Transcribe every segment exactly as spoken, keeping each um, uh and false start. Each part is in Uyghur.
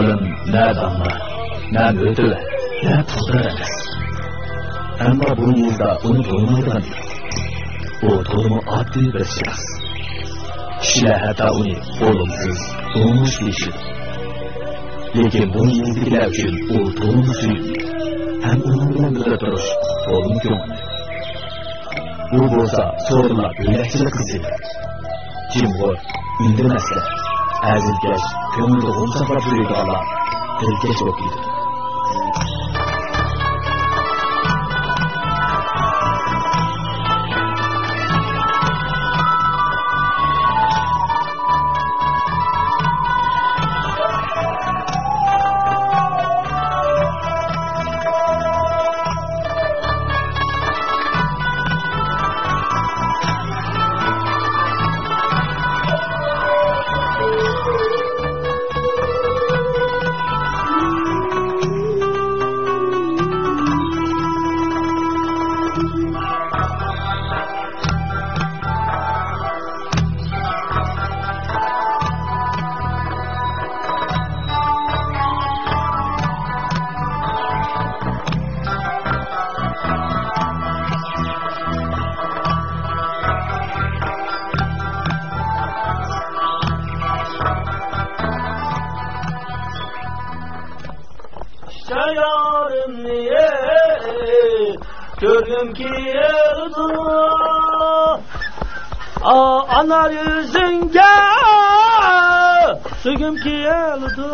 نە داڭلار، نە مۆتىۋەر، نە پۇلدار ئەمەس. ئەمما بۇ يېزىدا ئۇنى بولمايدىغان ئىدى. ئۇ تولىمۇ ئاددىي بىر شەخس. كىشىلەر ھەتتا ئۇنى بولۇمسىز، دوڭۇش دېيىشىدۇ. لېكىن بۇ يېزىدىكىلەر ئۈچۈن ئۇ تولىمۇ سۆيۈملۈك ھەم ئۇنىڭ بىلەن بىللە تۇرۇش تولىمۇ كۆڭۈللۈك. ئۇ بولسا سودىلار بۆلەكچىلىك قىلسا، جىمغۇر، ئۈندىمەسلەر، ھەزىلكەش، كۆڭلىدە غۇم ساقلاپ يۈرىدىغانلار دىلكەش بولۇپ كېتىدۇ. شايارىمنى كۆرگۈم كېلىدۇ. ئا-، ئانار يۈزۈڭگە سۆيگۈم كېلىدۇ.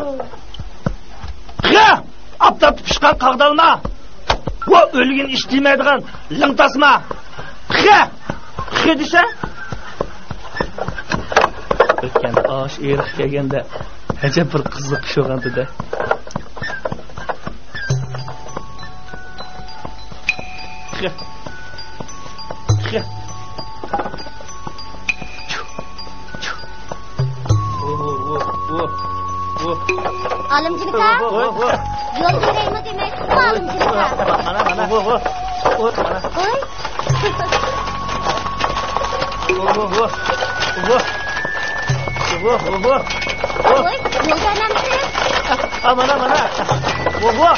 خە! ئاپتاپتا پىشقان قاغدالما. ۋو، ئۆلگەن ئىش دېمەيدىغان لىڭ تاسما. خە! خە دېسە. ئۆتكەندە ئاشۇ ئېرىققا كەلگەندە ئەجەب بىر قىزىق ئىش بولغانتىدە. خە. خە. ئالىمجان ئاكا، ۋو، ۋو، ۋو. يول بېرەيمۇ دېمەيسىزمۇ، ئالىمجان ئاكا؟ مانا، مانا. ۋو، ۋو. ۋو، مانا. ۋوي. ۋو، ۋو، ۋو. ۋو، ۋو، ۋو، ۋو. ۋوي، يول بەرمەمسىز؟ ئا، مانا، مانا. ۋو، ۋو.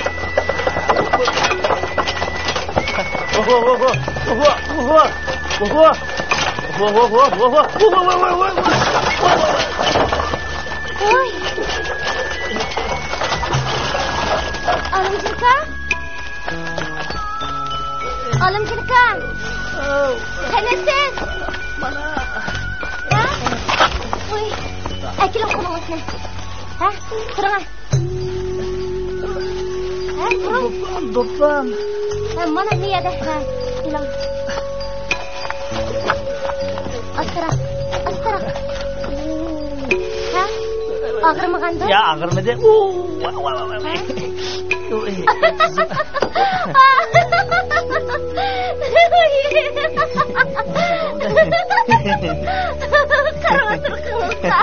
ۋو، ۋو، ۋو، ۋو. ۋو، ۋو، ۋو. ۋو، ۋو، ۋو، ۋو، ۋو. ۋوي. ئالىمجان ئاكا؟ ئالىمجان ئاكا؟ قېنى سىز؟ مانا. ھە؟ ۋوي. ئەكېلىڭ قولىڭىزنى. ھە؟ تۇرۇڭ. ھە، تۇرۇڭ. دوپپام، دوپپام. ھە، مانا بۇ يەردە. ھە، ئېلىڭ. ئاستىراق، ئاستىراق. ھە؟ ئاغرىمىغاندۇ؟ يا، ئاغرىمىدى. ئۇ، ۋا، ۋا، ۋا، ۋا. ھە؟ ئۇي، قىزىم. قارىۋاتىدىغىنىڭلار.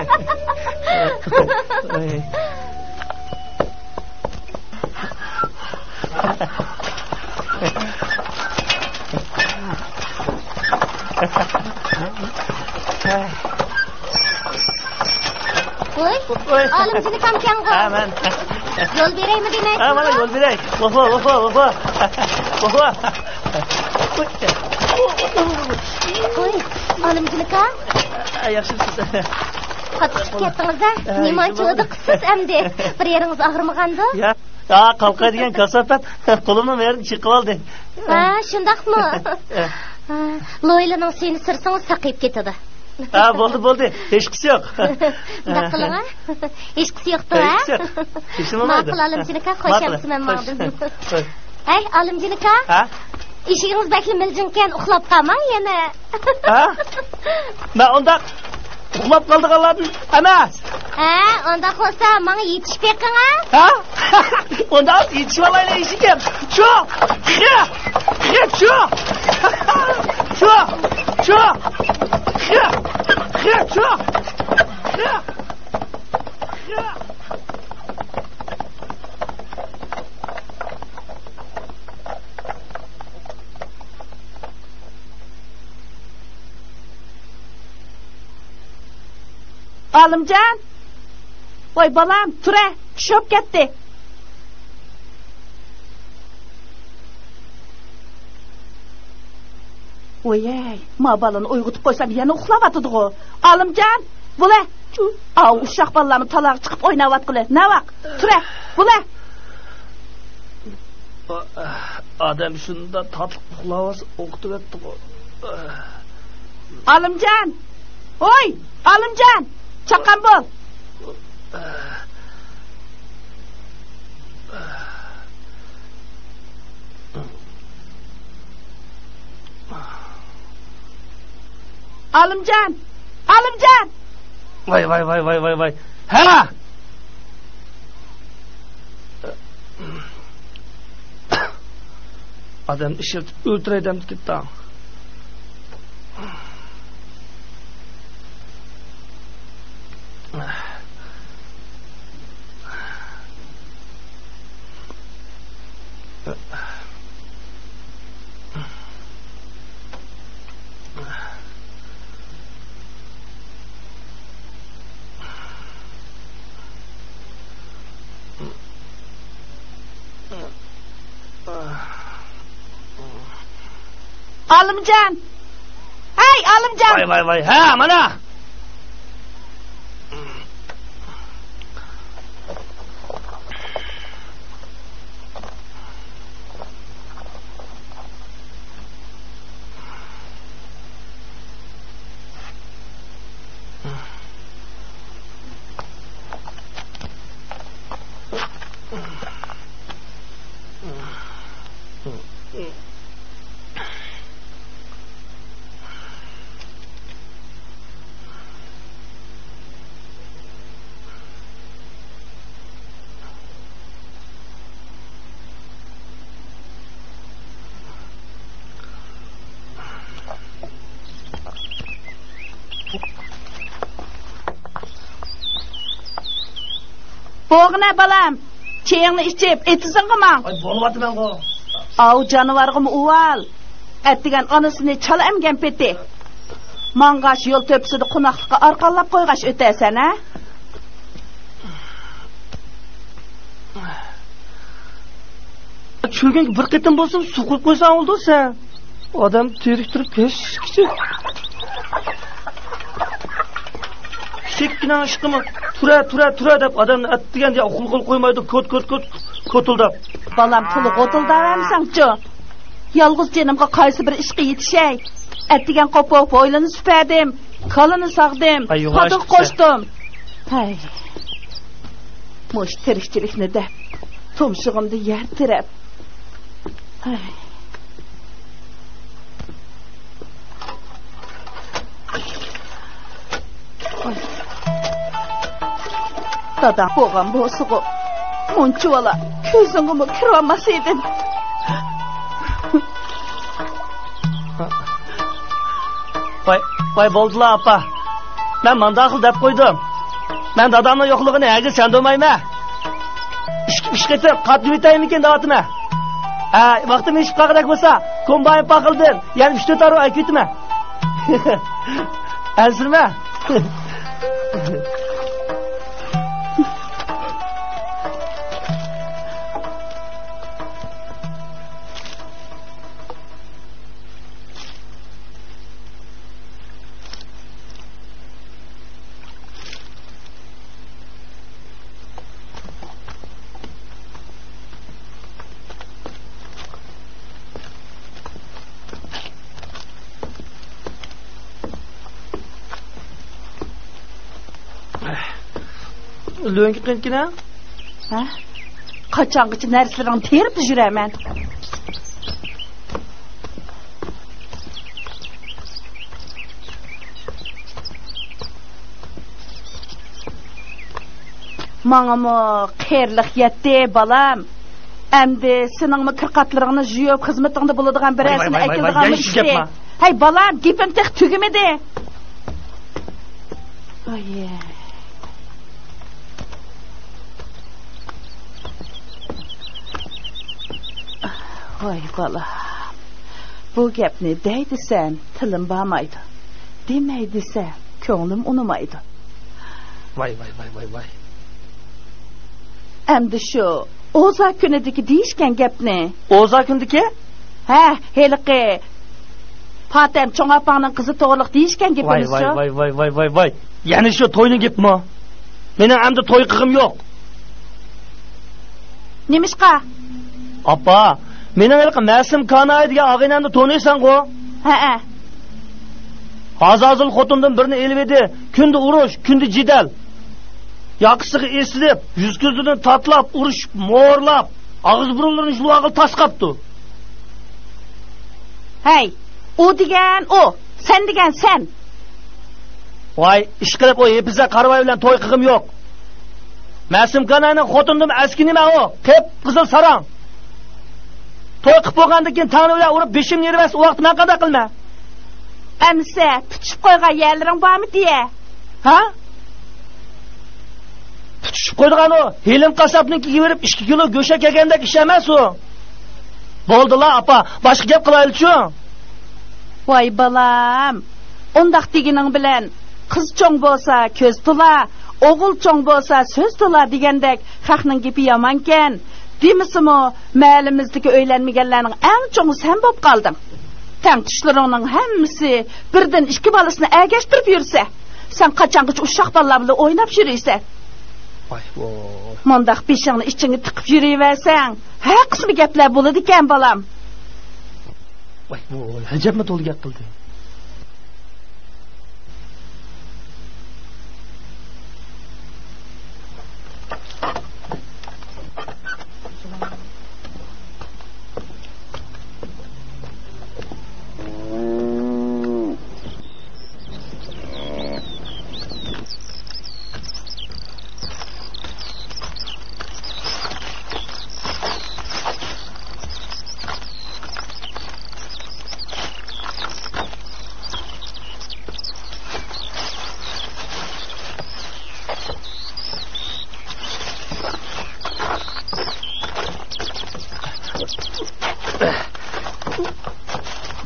ئۇي. ۋوي، ۋوي. ئالىمجان ئاكامكەنغۇ. ھە، مەن. يول بېرەيمۇ دېمەيسىزمۇ؟ ھە، مانا يول بېرەي. ۋوھ، ۋوھ، ۋوھ، ۋوھ. ۋوھ، ۋوھ. ۋوي، ئالىمجان ئاكا. ھە، ياخشىمۇسىز؟ قاتتىق ئىچىپ كەتتىڭىز-ھە. ھە، نېمانچە ھودۇقۇپسىز ئەمدى؟ بىر يېرىڭىز ئاغرىمىغاندۇ؟ يا، يا، قالقاي دېگەن كاساپەت قولۇمنىڭ بىر يېرىنى چېقىپ ئالدى. ھە، شۇنداقمۇ؟ ھە. ھە، لويلىنىڭ سۈيىنى سۈرسىڭىز ساقىيىپ كېتىدۇ. ھە، بولدى، بولدى. ھېچقىسى يوق. شۇنداق قىلىڭ-ھە. ھېچقىسى يوقتۇ-ھە؟ ھېچقىسى يوق. ھېچنېمە بولمايدۇ. ماقۇل، ئالىمجان ئاكا، خوش ئەمىسە مەن ماڭدىم. ھەي، ئالىمجان ئاكا. ھە؟ ئېشىكىڭىز بەكلا مىلجىڭكەن، ئۇخلاپ قالماڭ يەنە. ھە؟ مەن ئۇنداق ئۇخلاپ قالىدىغانلاردىن ئەمەس. ھە، ئۇنداق بولسا ماڭا يېتىشىپ بېقىڭ-ھە. ھە؟ ئۇنداق يېتىشىۋالايلى ئېشىكىم. چۇ! خى! خى، چۇ! چۇ! چۇ! خى! خى، چۇ! خى! خى! ئالىمجان! ۋاي بالام، تۇرە! چۈشۈپ كەتتى. ۋويەي، ما بالىنى ئويغىتىپ قويسام يەنە ئۇخلاۋاتىدىغۇ. ئالىمجان، بولە. ئاۋۇ ئۇششاق بالىلارمۇ تالاغا چىقىپ ئويناۋاتقىلى. نەۋاق؟ تۇرە، بولە. ئادەم شۇنداق تاتلىق ئۇخلاۋاتسا ئوقۇتۇۋەتتىغۇ. ئالىمجان! ھوي، ئالىمجان! چاققان بول! ئالىمجان! ئالىمجان! ۋاي، ۋاي، ۋاي. ھە! ئادەم ئىشلىتىپ ئۆلتۈرەي دەمدىكىن تاڭ. ئالىمجان! ھەي، ئالىمجان! ۋاي، ۋاي، ۋاي، ھە، مانا! بولغىنە بالام، چېيىڭنى ئىچىپ، ئېتىزىڭغا ماڭ. ئاي، بولۇۋاتىمەنغۇ. ئاۋۇ جانىۋارغىمۇ ئۇۋال. ئەتىگەن ئانىسىنى چالا ئەمگەن پېتى. ماڭغاچ يول تۆپىسىدە قوناقلىققا ئارقانلاپ قويغاچ ئۆتەسەن، ھە؟ چۈشۈرگەنگە بىر قېتىم بولسىمۇ سۇ قۇيۇپ قويساڭ بولىدۇ سەن. ئادەم تىرىك تۇرۇپ كەچكىچە. كىچىككىنە ئىشقىمۇ تۇرە، تۇرە، تۇرە دەپ ئادەمنى ئەتىگەندە ئۇخلىغىلى قويمايدۇ، كوت، كوت، كوت، كوتۇلداپ. بالام، تولا غوتۇلداۋەرمىسەڭچۇ؟ يالغۇز جېنىمغا قايسى بىر ئىشقا يېتىشەي؟ ئەتىگەن قوپۇپ ھويلىنى سۈپەردىم، كالىنى ساغدىم، ئاي، يوغان پاتىغا ئىشقا. قوشتۇم. ھەي. مۇشۇ تىرىكچىلىكنى دەپ، تۇمشۇغۇمدا يەر تىرەپ. ھەي. داداڭ بولغان بولسىغۇ، مۇنچىۋالا كۆزۈڭگىمۇ كىرىۋالماس ئىدىم. ۋاي، ۋاي، بولدىلا، ئاپا. مەن مانداقلا دەپ قويدۇم. مەن دادامنىڭ يوقلۇقىنى ھەرگىز چاندۇرمايمەن. ئىككى، ئۈچ قېتىم قاتنىۋېتەيمىكىن دەۋاتىمەن. ھە، ۋاقتىم ئېشىپ قالغۇدەك بولسا، كومباين پاخىلدىن يەنە ئۈچ تۆت ئارۇ ئەكېتىمەن. ئەنسىرىمە. لۆڭگە قېنىكىنە؟ ھە؟ قاچانغىچە نەرسىلىرىڭنى تېرىپلا يۈرەمەن؟ ماڭىمۇ قېرىلىق يەتتى، بالام. ئەمدى سېنىڭمۇ كىرقاتلىرىڭنى يۇيۇپ، خىزمىتىڭدە بولىدىغان بىرەرسىنى ئەكېلىدىغانمۇ ئىشتى. ھەي، بالام، گېپىم تېخى تۈگىمىدى. ئايە. ۋاي بالام، بۇ گەپنى دەي دېسەم، تىلىم بارمايدۇ. دېمەي دېسەم، كۆڭلۈم ئۇنىمايدۇ. ۋاي، ۋاي، ۋاي، ۋاي، ۋاي. ئەمدى شۇ ئوزا كۈنىدىكى دېيىشكەن گەپنى. ئوزا كۈندىكى؟ ھە، ھېلىقى پاتەم چوڭ ئاپاڭنىڭ قىزى توغرىلىق دېيىشكەن گېپىمىز شۇ. ۋاي، ۋاي، ۋاي، ۋاي، ۋاي، ۋاي. يەنە شۇ توينىڭ گېپىمۇ؟ مېنىڭ ئەمدى توي قىلغۇم يوق. نېمىشقا؟ ئاپا، مېنىڭ ھېلىقى مەسىم كاناي دېگەن ئاغىنەمنى تونۇيسەنغۇ؟ ھەئە. ھازازۇل خوتۇندىن بىرنى ئېلىۋىدى. كۈندە ئۇرۇش، كۈندە جېدەل. ياقىسىغا ئېسىلىپ، يۈز-كۆزلىرىنى تاتىلاپ، ئۇرۇشۇپ، مورلاپ، ئاغزى-بۇرۇنلىرىنى يۇلۇۋالغىلى تاس قاپتۇ. ھەي، ئۇ دېگەن ئۇ، سەن دېگەن سەن. ۋاي، ئىشقىلىپ ئۇ ھېپىزە قارىۋاي بىلەن توي قىلغۇم يوق. مەسىم كاناينىڭ خوتۇنىدىن ئەسكى نېمە ئۇ؟ قىپقىزىل ساراڭ. توي قىلىپ بولغاندىن كېيىن تەڭرى بىلەن ئۇرۇپ بېشىمنى يېرىۋەتسە، ئۇ ۋاقىت مەن قانداق قىلىمەن؟ ئەمىسە پۈتۈشۈپ قويغان يەرلىرىڭ بارمىدى؟ ھە؟ پۈتۈشۈپ قويىدىغان ئۇ ھېلىم قاسساپنىڭكىگە بېرىپ ئىككى كىلو گۆشەك يېگەندەك ئىش ئەمەس ئۇ. بولدىلا، ئاپا، باشقا گەپ قىلايلىچۇ. ۋاي بالام، ئۇنداق دېگىنىڭ بىلەن قىز چوڭ بولسا كۆز تولا، ئوغۇل چوڭ بولسا سۆز تولا دېگەندەك خەقنىڭ گېپى يامانكەن. دېمىسىمۇ، مەھەللىمىزدىكى ئۆيلەنمىگەنلەرنىڭ ئەڭ چوڭى سەن بولۇپ قالدىڭ. تەڭتۇشلىرىڭنىڭ ھەممىسى بىردىن ئىككى بالىسىنى ئەگەشتۈرۈپ يۈرسە، سەن قاچانغىچە ئۇششاق بالىلار بىلەن ئويناپ يۈرىسەن؟ ۋاي ۋوي. مۇنداق بېشىڭنى ئىچىڭگە تىقىپ يۈرۈۋەرسەڭ، ھەر قىسما گەپلەر بولىدىكەن، بالام. ۋاي ۋوي، ئەجەبمۇ تولا گەپ قىلدى.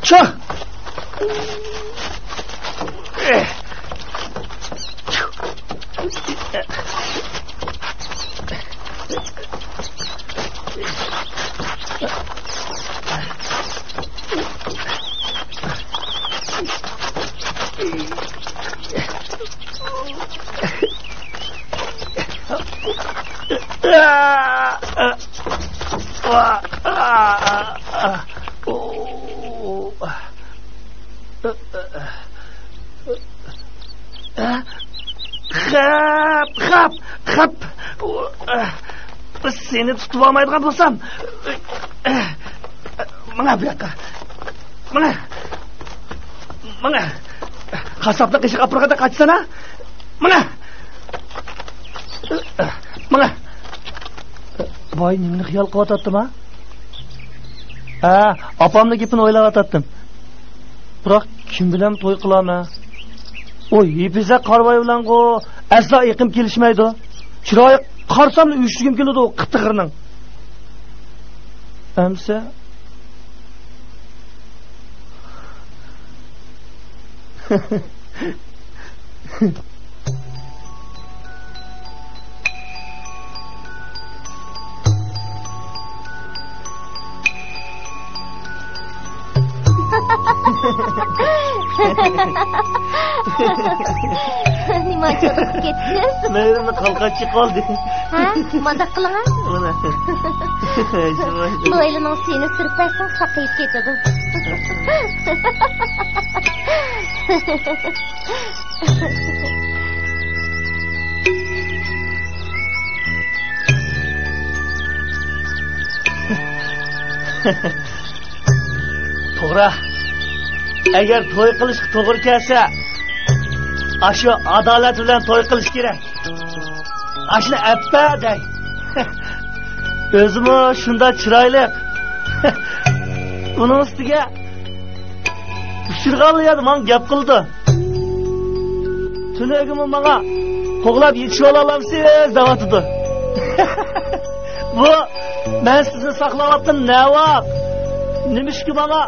چا! خەپ، خەپ، خەپ. سېنى تۇتۇۋالمايدىغان بولسام. ماڭە بۇ ياققا. ماڭە. ماڭە. قاسساپنىڭ قېشىغا ئاپىرغاندا قاچىسانا. ماڭە. ماڭە. ۋاي، نېمىنى خىيال قىلىۋاتاتتىم ھە؟ ھە، ئاپامنىڭ گېپىنى ئويلاۋاتاتتىم. بىراق كىم بىلەن توي قىلارمەن؟ ئۇ ھېپىزە قارىۋاي بىلەنغۇ ئەسلا ئېقىم كېلىشمەيدۇ. چىرايىغا قارىساملا ئۆچۈگۈم كېلىدۇ ئۇ قىتىغىرنىڭ. ئەمسە. نېمانچىلىق قىلىپ كەتتىڭىز؟ مەيلىمنى قالقان چىقىۋالدى. ھە؟ مانداق قىلىڭا. مانا. شۇ. مايلىنىڭ سۈيىنى سۈرۈپ بەرسەڭ ساقىيىپ كېتىدۇ. توغرا. ئەگەر توي قىلىشقا توغرا كەلسە، ئاشۇ ئادالەت بىلەن توي قىلىش كېرەك. ئاشۇنى ئەپپە دەي. ئۆزىمۇ شۇنداق چىرايلىق. ئۇنىڭ ئۈستىگە ئۇچرىغانلا يەردە ماڭا گەپ قىلىدۇ. تۈنۈگۈنمۇ ماڭا قوغلاپ يېتىشىۋالالامسىز دەۋاتىدۇ. بۇ، مەن سىزنى ساقلاۋاتتىم نەۋاق. نېمىشقا ماڭا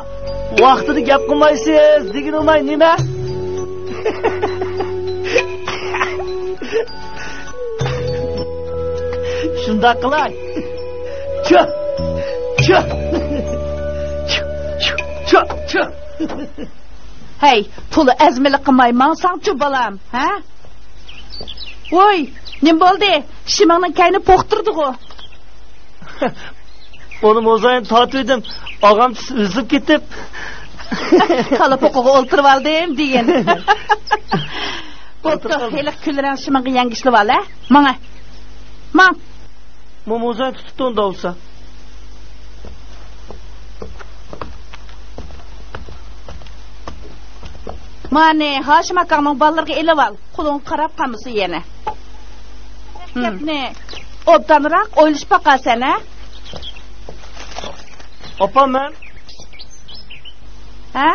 ۋاقتىدا گەپ قىلمايسىز دېگىنى ئۇماي نېمە؟ شۇنداق قىلاي. چۇ! چۇ! چۇ! چۇ! چۇ! ھەي، تولا ئەزمىلىك قىلماي ماڭساڭچۇ، بالام، ھە؟ ۋوي، نېمە بولدى؟ شىمىڭنىڭ كەينى پوق تۇردىغۇ. بۇنى موزاينى تارتىۋىدىم، ئاغامچىسى ئۈزۈپ كېتىپ. كالا پوقىغا ئولتۇرۇۋالدىم دېگىن. بوپتۇ، ھېلىقى كۈل رەڭ شىمىڭغا يەڭگىشلىۋال، ھە؟ ماڭە. ماڭ. مو-، موزاينى تۇتۇپ تۇرۇڭ دەۋالسا. مانى، ھاشىم ئاكاڭنىڭ بالىلىرىغا ئېلىۋال. قولۇڭغا قاراپ قالمىسۇن يەنە. ھىم. گەپنى ئوبدانراق ئويلىشىپ باقارسەن، ھە؟ ئاپا، مەن. ھە؟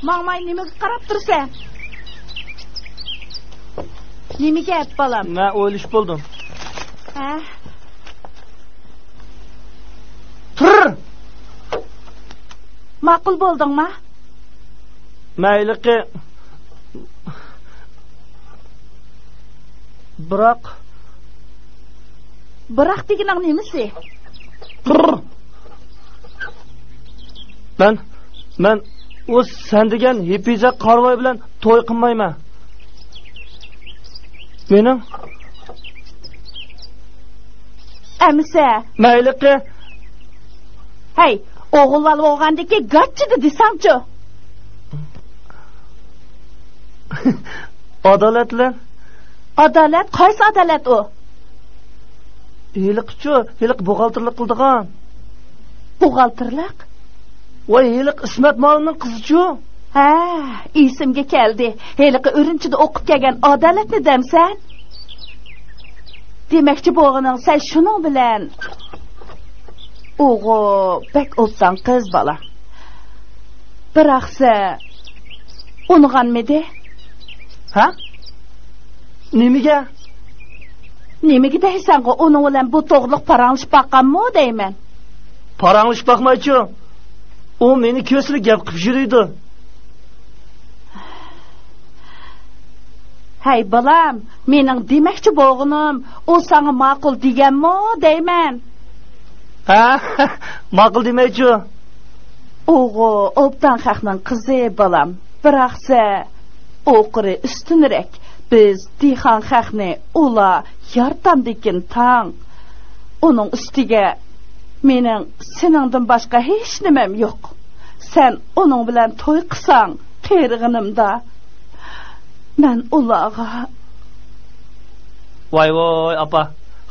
ماڭماي نېمىگە قاراپ تۇرىسەن؟ نېمە گەپ، بالام؟ مەن ئويلىشىپ بولدۇم. ھە؟ تۇر! ماقۇل بولدۇڭما؟ مەن ھېلىقى بىراق. بىراق دېگىنىڭ نېمىسى؟ مەن، مەن ئۇ سەن دېگەن ھېپىزە قارىۋاي بىلەن توي قىلمايمەن. مېنىڭ. ئەمىسە. مەن ھېلىقى. ھەي، ئوغۇل بالا بولغاندىكى گاچچىدە دېسەڭچۇ. ئادالەت بىلەن. ئادالەت؟ قايسى ئادالەت ئۇ؟ ھېلىقىچۇ، ھېلىقى بوغالتىرلىق قىلىدىغان. بوغالتىرلىق؟ ۋاي، ھېلىقى ئىسمەت مالىمنىڭ قىزىچۇ. ھە، ئېسىمگە كەلدى. ھېلىقى ئۈرۈمچىدە ئوقۇپ كەلگەن ئادالەتنى دەمسەن؟ دېمەكچى بولغىنىڭ سەن شۇنىڭ بىلەن. ئۇغۇ بەك ئوبدان قىز، بالام. بىراقسە ئۇنىغانمىدى؟ ھە؟ نېمىگە؟ نېمىگە دەيسەنغۇ، ئۇنىڭ بىلەن بۇ توغرىلىق پاراڭلىشىپ باققانمۇ دەيمەن. پاراڭلىشىپ باقمايچۇ؟ ئۇ مېنى كۆرسىلا گەپ قىلىپ يۈرىدۇ. ھەي، بالام، مېنىڭ دېمەكچى بولغىنىم، ئۇ ساڭا ماقۇل دېگەنمۇ دەيمەن. ھە؟ ماقۇل دېمەيچۇ؟ ئۇغۇ ئوبدان خەقنىڭ قىزى، بالام. بىراقسە، ئوقۇرى ئۈستۈنرەك. بىز دېھقان خەقنى ئۇلا يارىتامدىكىن تاڭ. ئۇنىڭ ئۈستىگە مېنىڭ سېنىڭدىن باشقا ھېچنېمەم يوق. سەن ئۇنىڭ بىلەن توي قىلساڭ، قېرىغىنىمدا مەن ئۇلارغا. ۋاي ۋاي، ئاپا،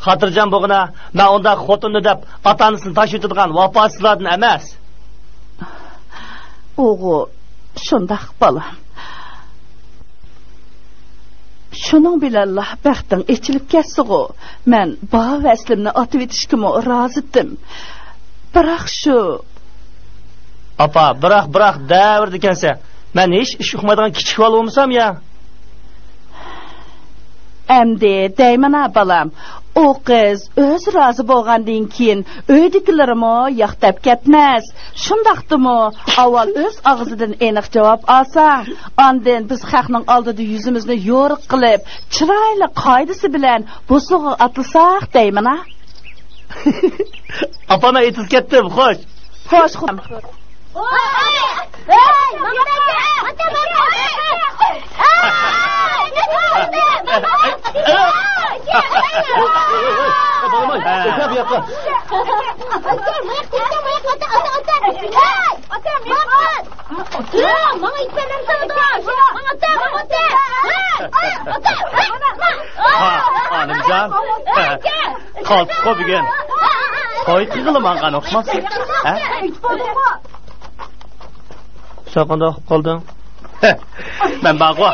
خاتىرجەم بولغىنا، مەن ئۇنداق خوتۇننى دەپ ئاتا-ئانىسىنى تاشلىۋېتىدىغان ۋاپاسىزلاردىن ئەمەس. ئۇغۇ، شۇنداق، بالام. شۇنىڭ بىلەنلا بەختىڭ ئېچىلىپ كەتسىغۇ، مەن باھا ۋەسلىمنى ئاتىۋېتىشكىمۇ رازىتىم. بىراق شۇ. ئاپا، بىراق، بىراق دەۋېرىدىكەنسەن. مەن ھېچ ئىش ئۇقمايدىغان كىچىك بالا بولمىسام يا. ئەمدى دەيمەن-ھە، بالام، ئۇ قىز ئۆزى رازى بولغاندىن كېيىن، ئۆيدىكىلىرىمۇ ياق دەپ كەتمەس. شۇنداقتىمۇ، ئاۋۋال ئۆز ئاغزىدىن ئېنىق جاۋاب ئالساڭ، ئاندىن بىز خەقنىڭ ئالدىدا يۈزىمىزنى يورۇق قىلىپ، چىرايلىق قائىدىسى بىلەن بوسۇغىغا ئاتلىساق دەيمەن-ھە. ئاپا، مەن ئېتىز كەتتىم، خوش. خوش، خوش. ھا، ئانىمجان. قالتىسقۇ بۈگۈن. توي قىلغىلى ماڭغان ئوخشىمامسىز؟ ھە؟ سەن قانداق قىلىپ قالدىڭ؟ مەن بارغۇ،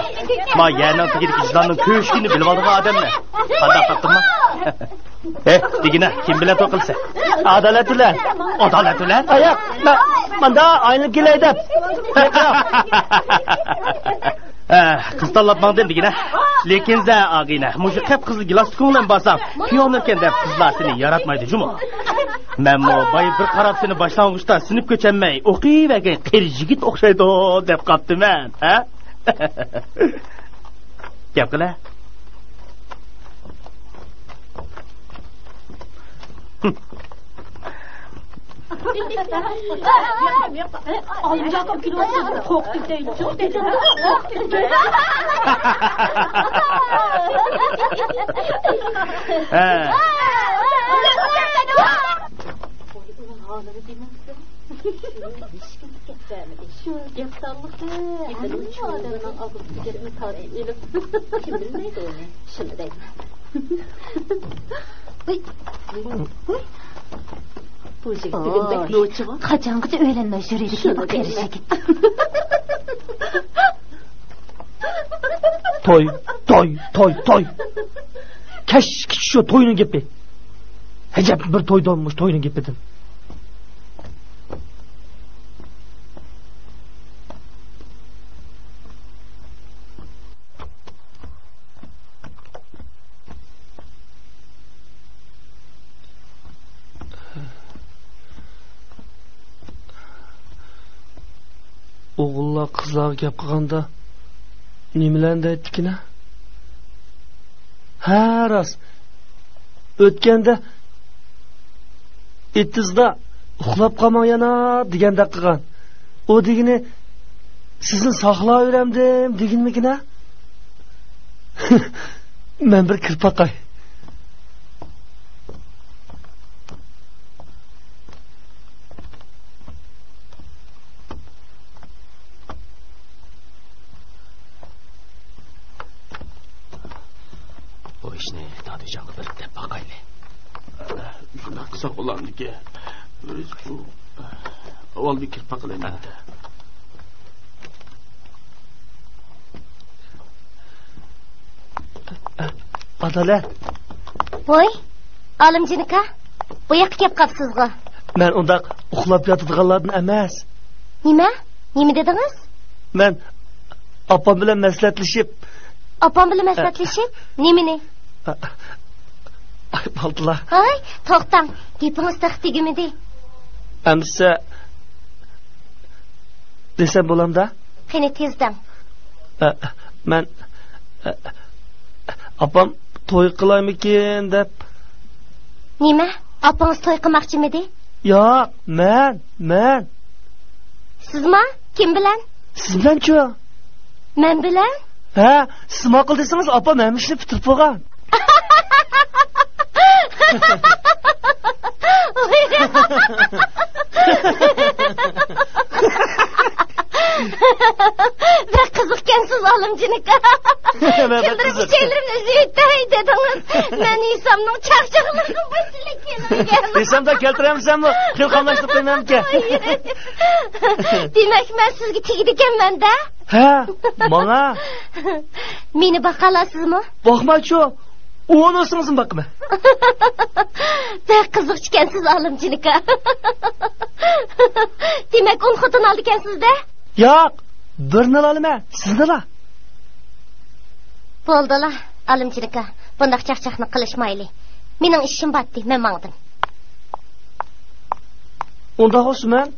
ما يەرنىڭ تېگىدىكى يىلاننىڭ كۆشۈكىنى بىلىۋالىدىغان ئادەمنى. قانداق تاپتىمما؟ ھە، دېگىنە، كىم بىلەن توي قىلىسەن؟ ئادالەت بىلەن. ئادالەت بىلەن؟ ئاياق، مەن ماندا ئايلىنىپ كېلەي دەپ. ھە، قىز تاللاپ ماڭدىم دېگىنە. لېكىن سەن ئاغىنە، مۇشۇ قىپقىزىل گىلاستۇكۇڭ بىلەن بارساڭ، پىيونېركەن دەپ قىزلار سېنى ياراتمايدۇ جۇمۇ. مەنمۇ بايا بىر قاراپ سېنى باشلانغۇچتا سىنىپ كۆچەلمەي ئوقۇۋەرگەن قېرى يىگىت ئوخشايدۇ دەپ قاپتىمەن، ھە؟ گەپ قىلە. شۇ گەپدانلىقى ھەممە ئادەمنىڭ ئاغزىدىكى گەپنى تارتىپ ئېلىپ، كىم بىلمەيدۇ ئۇنى. شۇنداق. ھۇي. ھۇي. بۇ يىگىت بۈگۈن بەك نوچىغۇ. قاچانغىچە ئۆيلەنمەي يۈرىدىكى بۇ قېرى يىگىت. توي، توي، توي، توي. كەچكىچە شۇ توينىڭ گېپى. ئەجەب بىر توي دەممۇ توينىڭ گېپىدىن. ئوغۇللار قىزلارغا گەپ قىلغاندا نېمىلەرنى دەيتتىكىن ھە؟ ھە، راست. ئۆتكەندە ئېتىزدا ئۇخلاپ قالماڭ يەنە دېگەندەك قىلغان. ئۇ دېگىنى سىزنى ساقلاۋېرەمدىم دېگىنىمىكىن ھە؟ مەن بىر كىرىپ باقاي. بۇ ئىشنى دادۈيجانغا بېرىپ دەپ باقايلى. شۇنداق قىلساق بولامدىكىن؟ ئۆزى ئۇ ئاۋۋال بىر كىرىپ باقىلى. ئادالەت. ۋوي، ئالىمجان ئاكا، بۇ ياققا كەپ قاپسىزغۇ؟ مەن ئۇنداق ئۇخلاپ ياتىدىغانلاردىن ئەمەس. نېمە؟ نېمە دېدىڭىز؟ مەن ئاپام بىلەن مەسلىھەتلىشىپ. ئاپام بىلەن مەسلىھەتلىشىپ؟ نېمىنى؟ ئاي، بالدىلا. ھاي، توختاڭ، گېپىڭىز تېخى تۈگىمىدى. ئەمىسە دېسەم بولامدا؟ قېنى، تېز دەڭ. ئە، مەن، ئە، ئاپام توي قىلايمىكىن دەپ. نېمە؟ ئاپىڭىز توي قىلماقچىمىدى؟ ياق، مەن، مەن. سىزما؟ كىم بىلەن؟ سىز بىلەنچۇ؟ مەن بىلەن؟ ھە، سىز ماقۇل دېسىڭىز، ئاپام ھەممە ئىشنى پۈتتۈرۈپ بولغان. بەك قىزىقكەنسىز، ئالىمجان ئاكا. كۈلدۈرۈپ ئىچەيلىرىمنى ئۈزۈۋېتەي دېدىڭىز. مەن ھېسامنىڭ چاقچاقلىرىغا باشلىق كېلىۋىدىم. ھېسامدا كەلتۈرەمسەنمۇ؟ خېلى قاملاشتۇرۇپ قويمامكەن. دېمەك، مەن سىزگە تېگىدىكەنمەن-دە؟ ھە، ماڭا. مېنى باقالامسىزمۇ؟ باقمايچۇ. ئۇنىسىڭىزمۇ باقىمەن. بەك قىزىقچىكەنسىز، ئالىمجان ئاكا. دېمەك، ئون خوتۇن ئالىدىكەنسىز-دە؟ ياق، بىرنىلا ئالىمەن، سىزنىلا. بولدىلا، ئالىمجان ئاكا، بۇنداق چاقچاقنى قىلىشمايلى. مېنىڭ ئىشىم بارتتى، مەن ماڭدىم. ئۇنداق بولسا مەن.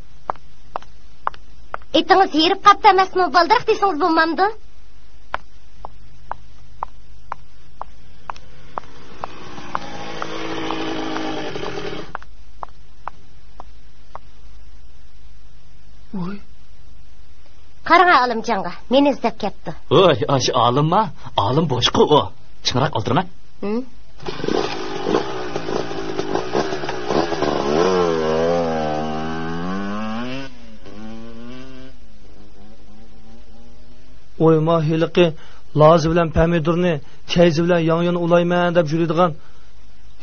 ئېتىڭىز ھېرىپ قاپتۇ ئەمەسمۇ؟ بالدۇراق دېسىڭىز بولمامدۇ؟ ۋوي. قاراڭا ئالىمجانغا، مېنى ئىزدەپ كەپتۇ. ۋوي، ئاشۇ ئالىمما؟ ئالىم بوشقۇ ئۇ. چىڭراق ئولتۇرما. ھىم؟ ۋوي، ما ھېلىقى لازا بىلەن پەمىدۇرنى، چەيزى بىلەن ياڭيۇنى ئۇلايمەن دەپ يۈرىدىغان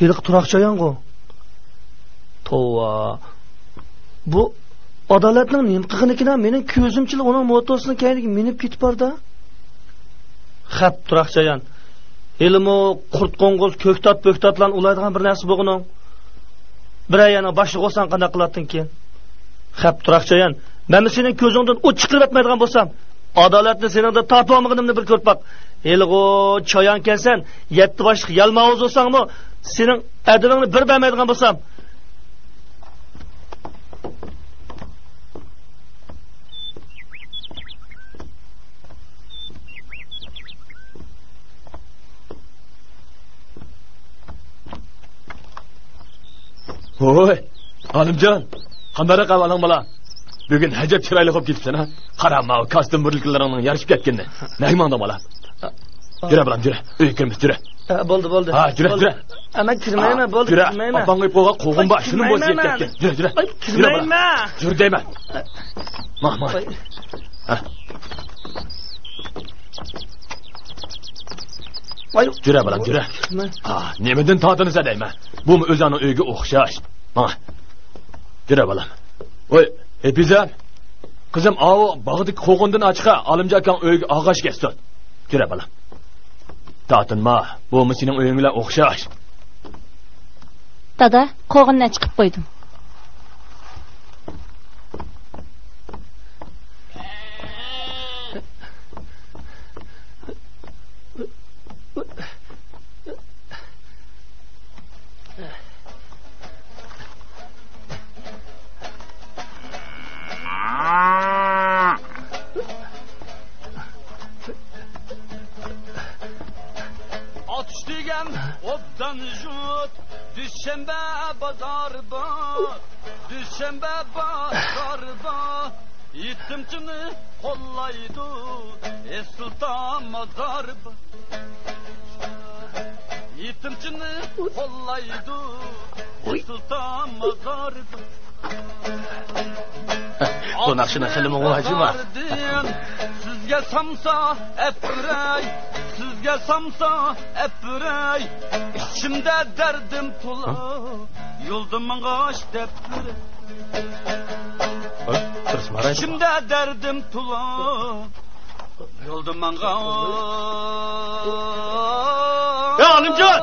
ھېلىقى تۇراق چايانغۇ؟ توۋا. بۇ ئادالەتنىڭ نېمە قىلغىنىكىنا؟ مېنىڭ كۆزۈمچىلا ئۇنىڭ موتوسىنىڭ كەينىگە مىنىپ كېتىپ باردا. خەپ، تۇراق چايان. ھېلىمۇ قۇرت قوڭغۇز، كۆكتات-پۆكتاتلارنى ئۇلايدىغان بىر نەرسە بۇ ئۇنىڭ. بىرەر يەرنىڭ باشلىقى بولساڭ قانداق قىلاتتىڭكىن؟ خەپ، تۇراق چايان. مەنمۇ سېنىڭ كۆزۈڭدىن ئوت چىقىرىۋەتمەيدىغان بولسام، ئادالەتنى سېنىڭدىن تارتىۋالمىغىنىمنى بىر كۆرۈپ باق. ھېلىغۇ چايانكەنسەن، يەتتە باشلىق يالماۋۇز بولساڭمۇ، سېنىڭ ئەدىپىڭنى بىر بەرمەيدىغان بولسام. ۋوي، ئالىمجان، قانداقراق ئەھۋالىڭ بالا؟ بۈگۈن ئەجەب چىرايلىق بولۇپ كېتىپسەن ھە. قارا، ماۋۇ كاستيۇم بۇرۇلكىلىرىڭنىڭ يارىشىپ كەتكىنىنى. نەگە ماڭدىڭ بالا؟ يۈرە بالام، يۈرە. ئۆيگە كىرىمىز، يۈرە. ئە، بولدى، بولدى. ھا، يۈرە، بولدى. يۈرە. ئە، مەن كىرمەيمەن، بولدى، يۈرە. كىرمەيمەن. ئاپاڭغا ئېيتىپ قويغان قوغۇن بار، شۇنى بولسا يەپ كەتكىن. يۈرە، يۈرە. ئاي، يۈرە بالام. كىرمەيمەن. يۈر دەيمەن. ماڭ، ماڭ. ئاي. ھە. ئاي. يۈرە بالام، يۈرە. مەن. ھا، نېمىدىن تارتىنىسەن دەيمەن. بۇمۇ ئۆزۈڭنىڭ ئۆيىگە ئوخشاش. ماڭ. يۈرە بالام. ۋوي، ھېپىزە. قىزىم، ئاۋۇ باغدىكى قوغۇندىن ئاچقا، ئالىمجان ئاكاڭ ئۆيىگە ئاغاش كەتسۇن. يۈرە بالام. تارتىنما، بۇمۇ سېنىڭ ئۆيۈڭ بىلەن ئوخشاش. دادا، قوغۇننى ئەچىقىپ قويدۇم. ئاتۇش دېگەن ئوبدان يۇرت، دۈشەنبە بازار بار، دۈشەنبە بازار بار. يېتىمچىنى قوللايدۇ ئېسىل تام مازار بار. يېتىمچىنى قوللايدۇ ئېسىل تام مازار بار. بۇ ناخشىنىڭ خېلى مۇڭى ئاجىبا. سىزگە سامسا ئەپرەي، سىزگە سامسا ئەپرەي. ئىچىمدە دەردىم تولا، يولدا ماڭغاچ دەپ بېرەي. ئىچىمدە دەردىم تولا، يولدا ماڭغان. يا ئالىمجان!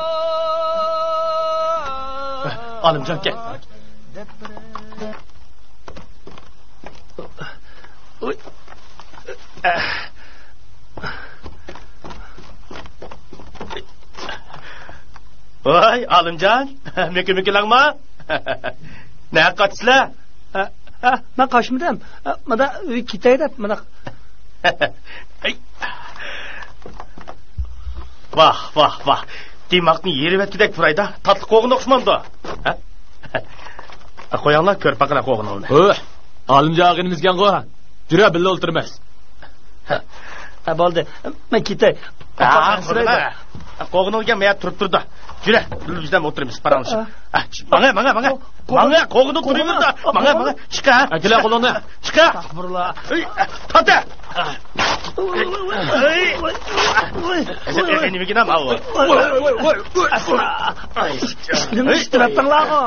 ئالىمجان، كەل. ۋاي، ئالىمجان، مۆكۈ-مۆكۈلەڭما؟ نەگە قاچىسىلەر؟ ھە، ھە، مەن قاچمىدىم. ھە، مانا ئۆيگە كېتەي دەپ، مانا. ۋاھ، ۋاھ، ۋاھ. دىماغنى يېرىۋەتكۈدەك پۇرايدا، تاتلىق قوغۇن ئوخشىمامدۇ؟ ھە؟ قويۇڭلار، كۆرۈپ باقىلا قوغۇنۇڭنى. ھۆ، ئالىمجان ئاغىنىمىزكەنغۇ. يۈرە، بىللە ئولتۇرىمىز. ھە، بولدى. مەن كېتەي. ھە، ئاپام ئەنسىرەيدۇ. قوغۇنۇڭ دېگەن مەيەر تۇرۇپ تۇرىدۇ. يۈرە، بىز بىلەن ئولتۇرىمىز، پاراڭلىشىپ. ھە، ماڭە، ماڭە، ماڭە. ماڭە، قوغۇنۇڭ تۇرۇۋېرىدۇ. ماڭە، ماڭە. چىقە. ئەكېلە قولۇڭنى. چىقە. ئەستەغپۇرۇللا. ئۆي، تارتە. نېمە ئىش قىلىۋەتتىڭلارغۇ؟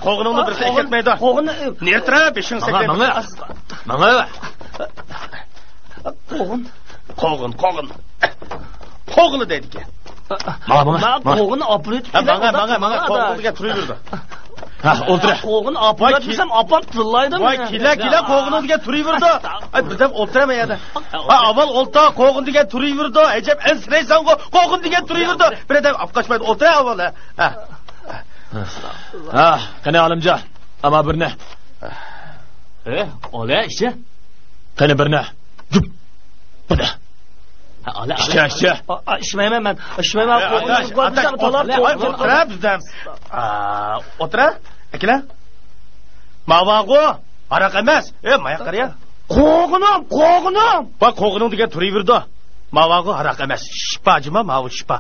قوغۇنۇڭنى بىرسى ئەكەتمەيدۇ. قوغۇن. نېرترا بېشىڭ سەكرەپ. ماڭا، ماڭا. قوغۇن. قوغۇن، قوغۇن. قوغۇنى دەيدىكەن. ماڭا، ماڭا، ماڭا. قوغۇننى ئاپىرىۋېتىپ. ھە، ماڭا، ماڭا، ماڭا. قوغۇن دېگەن تۇرۇۋېرىدۇ. ھە، ئولتۇر. قوغۇننى ئاپىرىۋەتمىسەم، ئاپام تىللايدۇ مېنى. ۋاي، كېلە، كېلە، قوغۇن دېگەن تۇرۇۋېرىدۇ. ئاي، بىردەم ئولتۇر مانا يەردە. ھە، ئاۋۋال ئولتۇر، قوغۇن دېگەن تۇرۇۋېرىدۇ. ئەجەب ئەنسىرەيسەنغۇ، قوغۇن دېگەن تۇرۇۋېرىدۇ. بىردەم ئاپقاچمايدۇ، ئولتۇر ئاۋۋال، ھە. ھە. ھە، قېنى ئالىمجان، ئاما بىرنى. ھە، ئالە، ئىچە. قېنى بىرنى. جۈپ. بىرنى. ھە، ئالە، ئالە. ئىچە، ئىچە. ئا، ئا، ئىچمەيمەن مەن. ئىچمەيمەن. ھە، قوغۇن ئاتا، ئىچىپ قويسام، ئاتا، تولا ئولتۇر، قوغۇن. ئولتۇر، بىردەم. ئا، ئولتۇر. ئەكېلە. ماۋاغۇ، ھاراق ئەمەس. ئە، مايا قارىيا. قوغۇنۇم، قوغۇنۇم. ۋاي، قوغۇنۇڭ دېگەن تۇرۇۋېرىدۇ. ماۋاغۇ ھاراق ئەمەس، شىپا جۇما، ماۋۇ شىپا.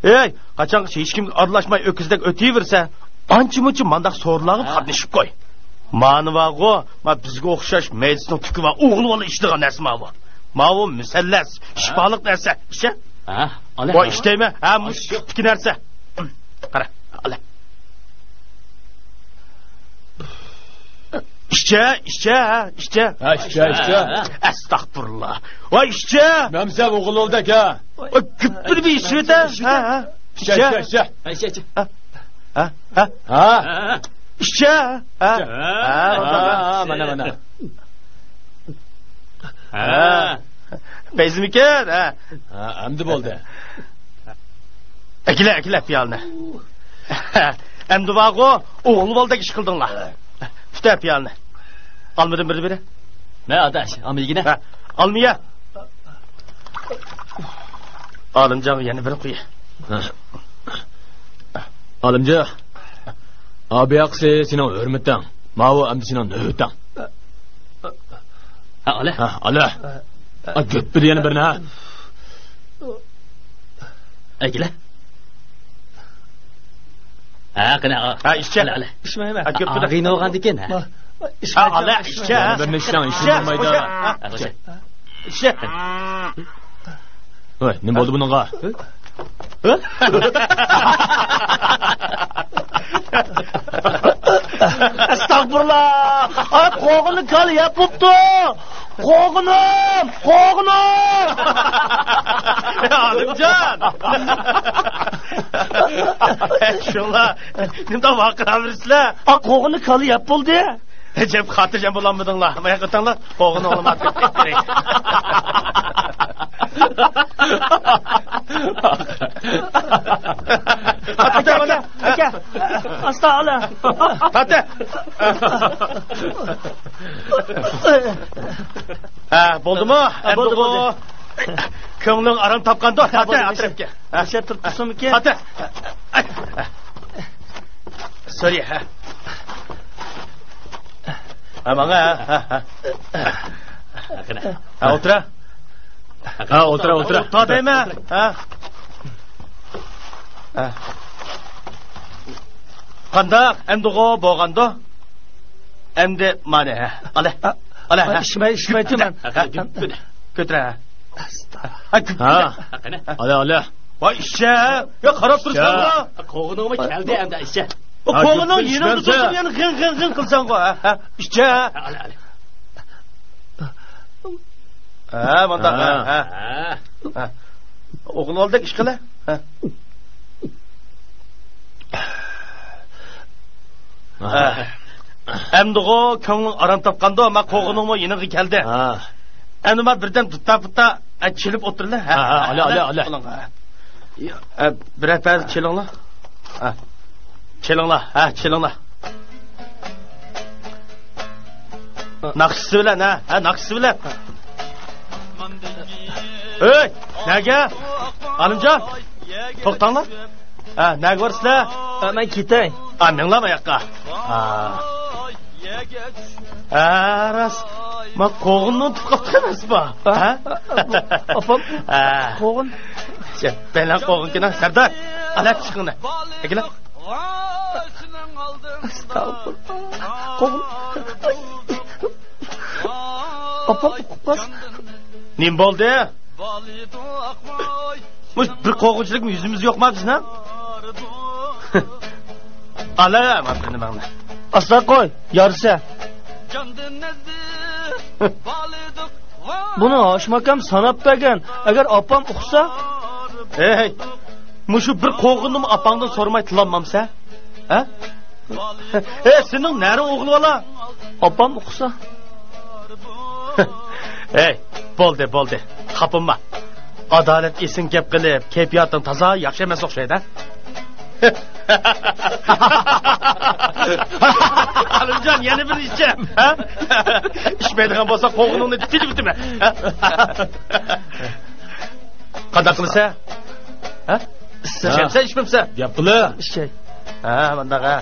ئەي، قاچانغىچە ھېچكىمگە ئارىلاشماي ئۆكۈزدەك ئۆتۈۋېرىسە، ئانچە-مۇنچە مانداق سورۇنلارغا قاتنىشىپ قوي. مانىۋاغۇ، ما بىزگە ئوخشاش مەيدىسىنىڭ تۈكى بار ئوغۇل بالا ئىچىدىغان نەرسە ماۋۇ. ماۋۇ مۇسەللەس، شىپالىق نەرسە، ئىچە. ھە، ئالە. ۋاي، ئىچەيمەن. ھە، مۇشۇ تۈكتىكى نەرسە. قارا، ئالە. ئىچە، ئىچە، ھە، ئىچە. ھە، ئىچە، ئىچە. ئەستەغپۇرۇللا. ۋاي، ئىچە. مەمسە ئوغۇل ئولدەك، ھە. ۋاي، گۈپپىدە بىر ئىچىۋېتە. ھە، ھە. ئىچە، ئىچە، ئىچە. ھە، ئىچە، ئىچە. ھە، ھە، ھە. ھە. ئىچە. ھە. ھە، ھە، مانا، مانا. ھە. پەيزىمىكىن، ھە. ھە، ئەمدى بولدى. ئەكىلە، ئەكىلە پىيالىنى. ئەمدى بارغۇ، ئوغۇل بالىدەك ئىش قىلدىڭلار. پۈتە پىيالىنى. ئالمىدىن بىرنى بېرە. مە ئاداش، ئالما يېگىنە. ھە، ئالما يە. ئالىمجانغا يەنە بىر قۇيۇ. ھە. ئالىمجان. ئا، بۇياقىسى سېنىڭ ھۆرمىتىڭ. ماۋۇ ئەمدى سېنىڭ نۆۋىتىڭ. ھە، ئالە. ھە، ئالە. ئا، گۆپپىدە يەنە بىرنى، ھە. ئەكىلە. ھە، قېنى، ئا. ھە، ئىچە. ئالە، ئالە. ئىچمەيمەن. ھە، گۆپپىدە. ئاغىنە بولغاندىكىن، ھە. ئىچمەيمەن. ئالە، ئىچە. يەنە بىرنى ئىچسەڭ، ئىچسەڭ بولمايدۇ. ھە، ئىچە. ھە، ئىچە. ھە. ۋاي، نېمە بولدى بۇنىڭغا؟ ئەستەغپۇرۇللا! ئاي، قوغۇننى كالا يەپ بوپتۇ! قوغۇنۇم! قوغۇنۇم! ئالىمجان! شۇڭلار، نېمىدەپ ۋارقىراۋېرىسىلەر؟ ئا، قوغۇننى كالا يەپ بولدى. ئەجەب خاتىرجەم بولالمىدىڭلار. ماياق ئۆتەڭلار. قوغۇن ئوغلۇم ئاتىپ كەتتى. ئاكا، ئاكا، ئاكا. ئاستا ئالا. تارتە. ھە، بولدىمۇ؟ ھە، بولدى، بولدى. كۆڭلۈڭ ئارام تاپقاندۇ؟ تارتە، ئەترەپكە. ھە. مۇشۇ يەردە تۇرۇپ تۇرسۇنمىكىن؟ تارتە. سورى، ھە. ھە، ماڭا، ھە، ھە، ھە. ھە، ئولتۇرا. ھە، ئولتۇرا، ئولتۇرا. ئولتۇر دەيمەن. ھە. ھە. قانداق؟ ئەمدىغۇ بولغاندۇ؟ ئەمدى مانا، ھە. ئالە. ئالە، ھە. ئىچمەي، ئىچمەيتتىم مەن. ھە، ھە، كۆتۈرە، ھە. ھە، ھە. ئالە، ئالە. ۋاي، ئىچە. يا، قاراپ تۇرساڭغۇ. قوغۇنۇڭمۇ كەلدى ئەمدى، ئىچە. قوغۇننىڭ يېنىڭدا تۇرسۇڭ، يەنە غىڭ، غىڭ، غىڭ قىلساڭغۇ، ھە؟ ھە، ئىچە. ئالە، ئالە. ھە، مۇنداق، ھە، ھە. ھە. ھە. ئوغلۇۋالدەك ئىش قىلە. ھە. ھە. ئەمدىغۇ كۆڭلۈڭ ئارام تاپقاندۇ، ما قوغۇنۇڭمۇ يېنىڭغا كەلدى. ھە. ئەمدى ما بىردەم دۇتتا-پۇتتا، ئە، چېلىپ ئولتۇرلا. ھە، ھە، ئالە، ئالە، ئالە. ئە، بىرەر پەدە چېلىڭلا. ھە. چېلىڭلا، ھە، چېلىڭلا. ناخشىسى بىلەن، ھە، ھە، ناخشىسى بىلەن. ھەي، نەگە؟ ئالىمجان، توختاڭلار. ھە، نەگە بارىسىلەر؟ ھە، مەن كېتەي. ھە، مېڭلار ماياققا. ھە. ھە، راست. ما قوغۇننى ئۇنتۇپ قاپتۇ ئەمەسمۇ؟ ھە؟ ھە؟ ئاپام، ھە. قوغۇن. بەلەن قوغۇن كېنىڭ، سەردار. ئالە پىشىقىڭنى. ئەكېلە. ئەستەغپۇرۇللا. قوغۇن. ئاپام ئۇقۇپ قالسا. نېمە بولدى؟ مۇش بىر قوغۇنچىلىكمۇ يۈزىمىز يوقما بىزنىڭ؟ ئالە، مانا نېمەڭنى. ئاستا قوي، يارىسە. بۇنى ھاشىم ئاكام ساناپ بەرگەن. ئەگەر ئاپام ئۇقسا. ھەي، مۇشۇ بىر قوغۇننىمۇ ئاپاڭدىن سورىماي تىلالمامسەن؟ ھە؟ ھەي، سېنىڭ نەرە ئوغلۇۋالا؟ ئاپام ئۇقسا. ھەي، بولدى، بولدى. خاپىما. ئادالەت ئېسىڭ گەپ قىلىپ، كەيپىياتىڭ تازا ياخشى ئەمەس ئوخشايدۇ. ئالىمجان، يەنە بىر ئىچە. ھە؟ ئىچمەيدىغان بولساڭ، قوغۇنۇڭنى تېتىۋېتىمەن. قانداق قىلىسەن؟ ھە؟ ئىچەمسەن، ئىچمەمسەن؟ گەپ قىلە. ئىچەي. ھە، مانداق، ھە.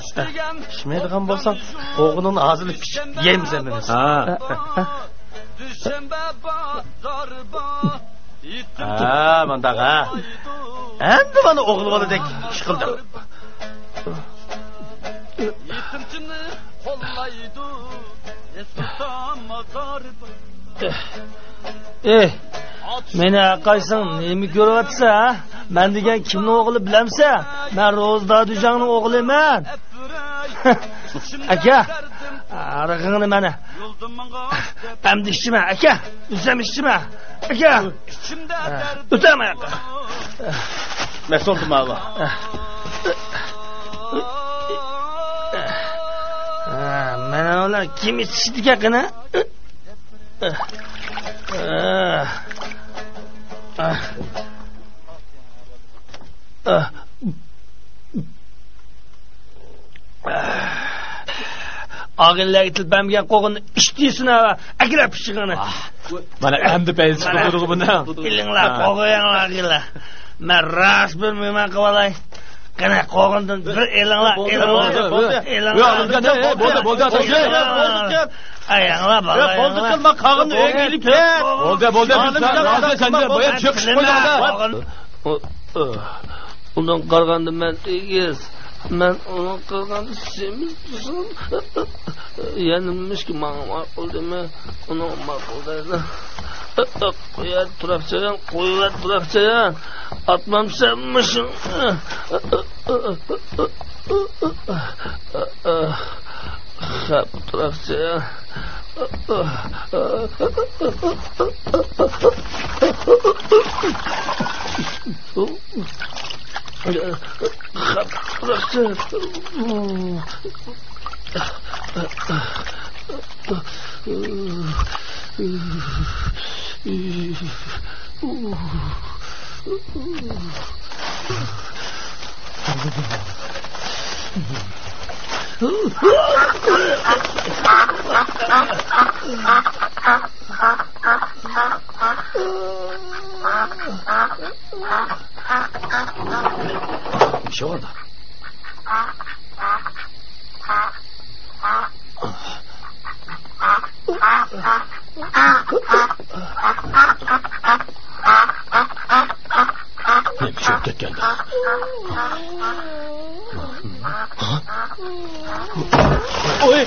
ئىچمەيدىغان بولساڭ، قوغۇنۇڭنى ھازىرلا پىچىپ يەيمىز ھەممىمىز. ھە. ھە، مانداق، ھە. ئەمدى مانا ئوغۇل بالىدەك ئىش قىلدىڭ. ئېھ، مېنى ھەرقايسىڭ نېمە كۆرۈۋاتىسەن، ھە؟ مەن دېگەن كىمنىڭ ئوغلى بىلەمسەن؟ مەن روزى دادۈيجاڭنىڭ ئوغلىمەن. ئاكا، ھارىقىڭنى مانا. ئەمدى ئىچىمەن، ئاكا. ئۆزۈم ئىچىمەن، ئاكا. ئۆتەمەن. مەسئۇل تۇماۋا. مانا ئۇلار كىم ئىچىشىدىكەن قېنى؟ ئاغىنىلەرگە تىلىپ بەرمىگەن قوغۇننى ئىچتى سىنە، ئەكىرە پىششىقىنى. مانا ئەمدى پەيزى چىقىپ تۇرىدۇ بۇنىڭ. ئېلىڭلار، قوغۇن يەڭلار، ئاغىنىلەر. مەن راست بىر مېھمان قىلىۋالاي. قېنى، قوغۇندىن بىر ئېلىڭلار، بولدى، ئېلىڭلار، بولدى، بولدى. ئېلىڭلار. ياق، بولدى، بولدى، بولدى، بولدى، بولدى. ئەي، ئاڭلا، بالا، بولدى، ئەڭلا. قىلما، قاغىنى ئۆيگە ئېلىپ كەت. بولدى، بولدى، بىز سەن، سەن، سەن، بايا چېقىشىپ قويدۇق. ئۇنىڭ قارىغاندا مەن ئېگىز، مەن ئۇنىڭ قارىغاندا سېمىز تۇرسام، يەنە مۇشۇ ماڭا ماقۇل دېمە، ئۇنىڭ ماقۇل دەيدۇ. قويۇۋەت، تۇراقچىيان، قويۇۋەت، تۇراقچىيان. ئاتمامسەن مۇشۇ. خەپ، تۇراقچىيان. خەپ، تۇراقچىيان. نېمە چۈشۈپ كەتكەندە؟ ھە؟ ۋوي!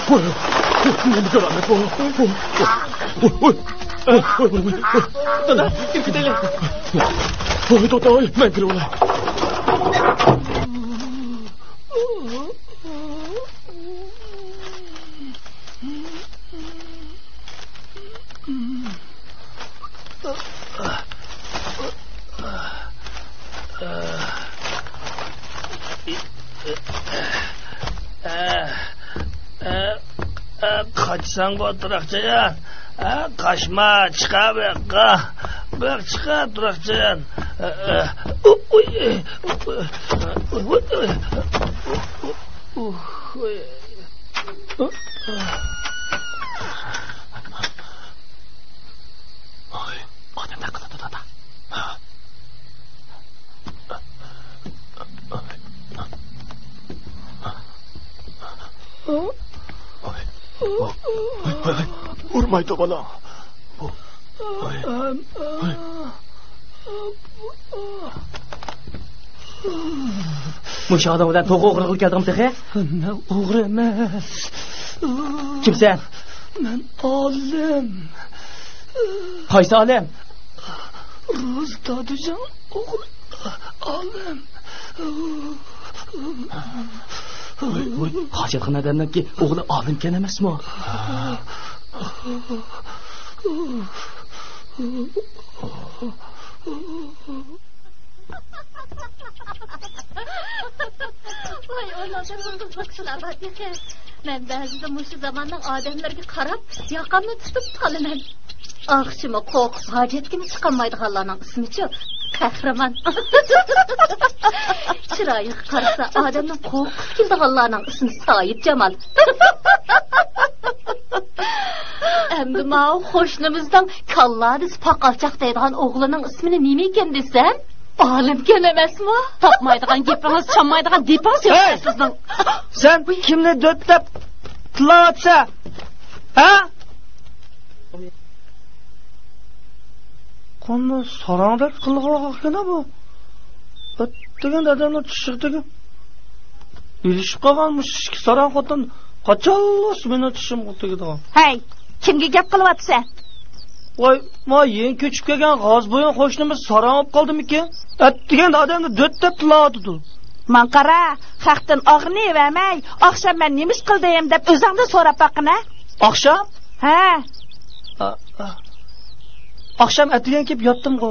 نېمە كارامەت بۇ؟ ۋوي! ۋوي! ۋوي! ۋوي! ۋوي! دادا، كىرىپ كېتەيلى. ۋوي، توختا، ۋوي، مەن كىرىۋالاي. قاچساڭغۇ، تۇراقچىيان. ھە، قاچما، چىقار بۇ ياققا. بۇ ياققا چىقار، تۇراقچىيان. ئۇي. ئاي، ئادەم نەق قىلىدۇ، دادا. ئاي، ئاي، ئاي، ئۇرمايدۇ بالا. ئاي، ئاي، ئاي. مۇشۇ ئادەم بىلەن توغرا ئوغرى قىلىپ كەلدىڭمۇ تېخى؟ مەن ئوغرى ئەمەس. كىمسەن؟ مەن ئالىم. قايسى ئالىم؟ روزى دادۈجاڭ ئوغلى ئالىم. ۋوي، ۋوي، ھاجەتخانا ئادەمنىڭكى ئوغلى ئالىمكەن ئەمەسمۇ؟ ۋاي، ئۇنىڭدىن بۇ خىل بىر كىشىلەر بار تېخى. مەن بەزىدە مۇشۇ زاماننىڭ ئادەملىرىگە قاراپ، ياقامنى تۇتۇپ قالىمەن. ئاخشىمى قورقۇپ ھاجەتكىمۇ چىقالمايدىغانلارنىڭ ئىسمىچۇ؟ قەھرىمان. چىرايىغا قارىسا، ئادەمنىڭ قورقۇسى كېلىدىغانلارنىڭ ئىسمى سايىپجامال. ئەمدى ماۋۇ قوشنىمىزنىڭ كاللا دېسە پاقالچاق دەيدىغان ئوغلىنىڭ ئىسمىنى نېمىكەن دېسەم؟ ئالىمكەن ئەمەسمۇ؟ تاپمايدىغان گېپىڭىز، چانمايدىغان دېپىڭىز يوق سىزنىڭ. سەن كىمنى دۆتلەپ تىللاۋاتىسەن؟ ھە؟ قاندا ساراڭ دەپ قىلغىلىغاقكەن بۇ. ئەتىگەن ئادەمنىڭ چىشىغا تېگىپ، ئېلىشىپ قالغان مۇشۇ ئىككى ساراڭ خوتۇن قاچانلا مېنىڭ چىشىمغا تېگىدىغان. ھەي، كىمگە گەپ قىلىۋاتىسەن؟ ۋاي، ما يېڭى كۆچۈپ كەلگەن غازبويۇن قوشنىمىز ساراڭ بولۇپ قالدىمىكىن؟ ئەتىگەن ئادەمنى دۆت دەپ تىللاۋاتىدۇ. ماڭا قارا، خەقتىن ئاغرىنىۋەرمەي، ئاخشام مەن نېمە ئىش قىلدىم دەپ ئۆزۈڭدىن سوراپ باققىنە. ئاخشام؟ ھە. ئا، ئا. ئاخشام ئەتىگەن كېلىپ ياتتىمغۇ.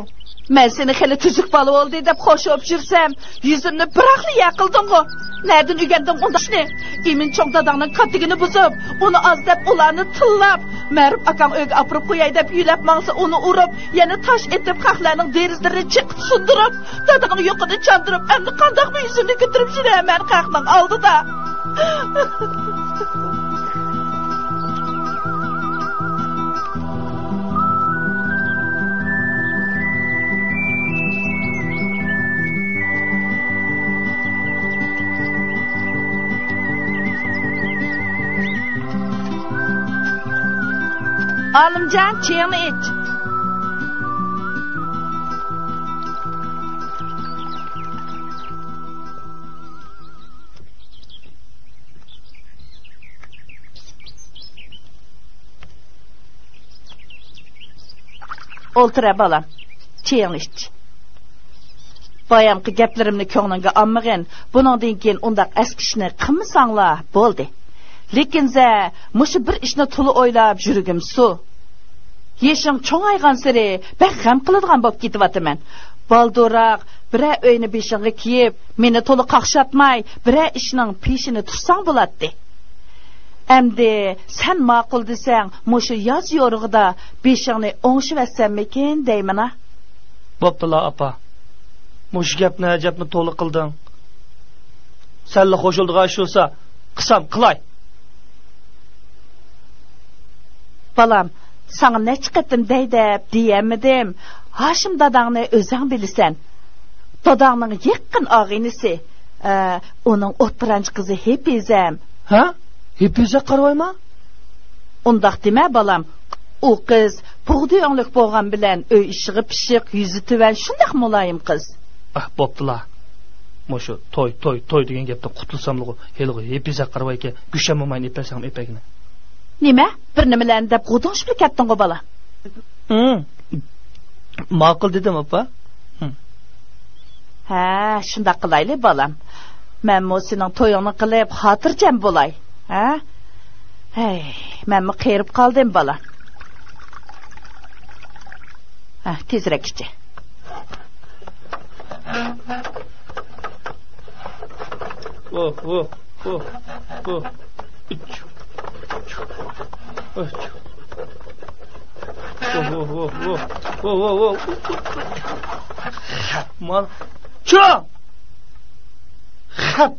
مەن سېنى خېلى تۈزۈك بالا بولدى دەپ خوش بولۇپ يۈرسەم، يۈزۈمنى بىراقلا يەر قىلدىڭغۇ. نەدىن ئۆگەندىڭ ئۇنداق ئىشنى؟ ئىمىن چوڭ داداڭنىڭ كاتتىكىنى بۇزۇپ، ئۇنى ئاز دەپ ئۇلارنى تىللاپ، مەرۇپ ئاكاڭ ئۆيگە ئاپىرىپ قوياي دەپ يۆلەپ ماڭسا، ئۇنى ئۇرۇپ، يەنە تاش ئېتىپ، خەقلەرنىڭ دېرىزىلىرىنى چېقىپ سۇندۇرۇپ، دادىڭنى يۇقىدىن چاندۇرۇپ، ئەمدى قانداقمۇ يۈزۈمنى كۆتۈرۈپ يۈرەي مەن خەقنىڭ ئالدىدا؟ ئالىمجان، چېيىڭنى ئىچ. ئولتۇر ھە، بالام. چېيىڭنى ئىچ. بايامقى گەپلىرىمنى كۆڭلۈڭگە ئالمىغىن. بۇنىڭدىن كېيىن ئۇنداق ئەسكى ئىشنى قىلمىساڭلار بولدى. لېكىن زە، مۇشۇ بىر ئىشنى تولا ئويلاپ يۈرىكىم سۇ. يېشىڭ چوڭايغانسېرى بەك غەم قىلىدىغان بولۇپ كېتىۋاتىمەن. بالدۇرراق بىرەر ئۆينى بېشىڭغا كىيىپ، مېنى تولا قاقشاتماي، بىرەر ئىشنىڭ پېشىنى تۇتساڭ بولاتتى. ئەمدى سەن ماقۇل دېسەڭ، مۇشۇ ياز يورۇقىدا بېشىڭنى ئوڭشىۋەتسەممىكىن دەيمەن-ە. بوپتۇلا، ئاپا. مۇشۇ گەپنى ئەجەبمۇ تولا قىلدىڭ. سەنلا قوشۇلىدىغان ئىش بولسا، قىلسام قىلاي. بالام، ساڭا نەچچە قېتىم دەي دەپ دېيەلمىدىم. ھاشىم داداڭنى ئۆزۈڭ بىلىسەن. داداڭنىڭ يېقىن ئاغىنىسى. ئە، ئۇنىڭ ئوتتۇرانچى قىزى ھېپىزەم. ھە؟ ھېپىزە قارىۋايما؟ ئۇنداق دېمە، بالام. ئۇ قىز بۇغدىيۆڭلۈك بولغان بىلەن ئۆي ئىشىغا پىششىق، يۈزى تۆۋەن، شۇنداق مۇلايىم قىز. ئاھ، بوپتۇلا. مۇشۇ توي، توي، توي دېگەن گەپتىن قۇتۇلساملىغۇ، ھېلىغۇ ھېپىزە قارىۋايكەن، گۈشەم بولماينى ئېپەرسەڭ ئېپەرگىنە. نېمە؟ بىر نېمىلەرنى دەپ غۇدۇڭشىپلا كەتتىڭغۇ، بالا؟ ھىم. ماقۇل دېدىم، ئاپا. ھىم. ھە، شۇنداق قىلايلى، بالام. مەنمۇ سېنىڭ تويۇڭنى قىلىپ، خاتىرجەم بولاي. ھە؟ ھەي، مەنمۇ قېرىپ قالدىم، بالام. ھە، تېزرەك ئىچە. ۋو، ۋو، ۋو، ۋو. ئۈچ. ئۈچ. ۋو، ۋو، ۋو، ۋو. ۋو، ۋو، ۋو. خەپ مال. چوڭ! خەپ!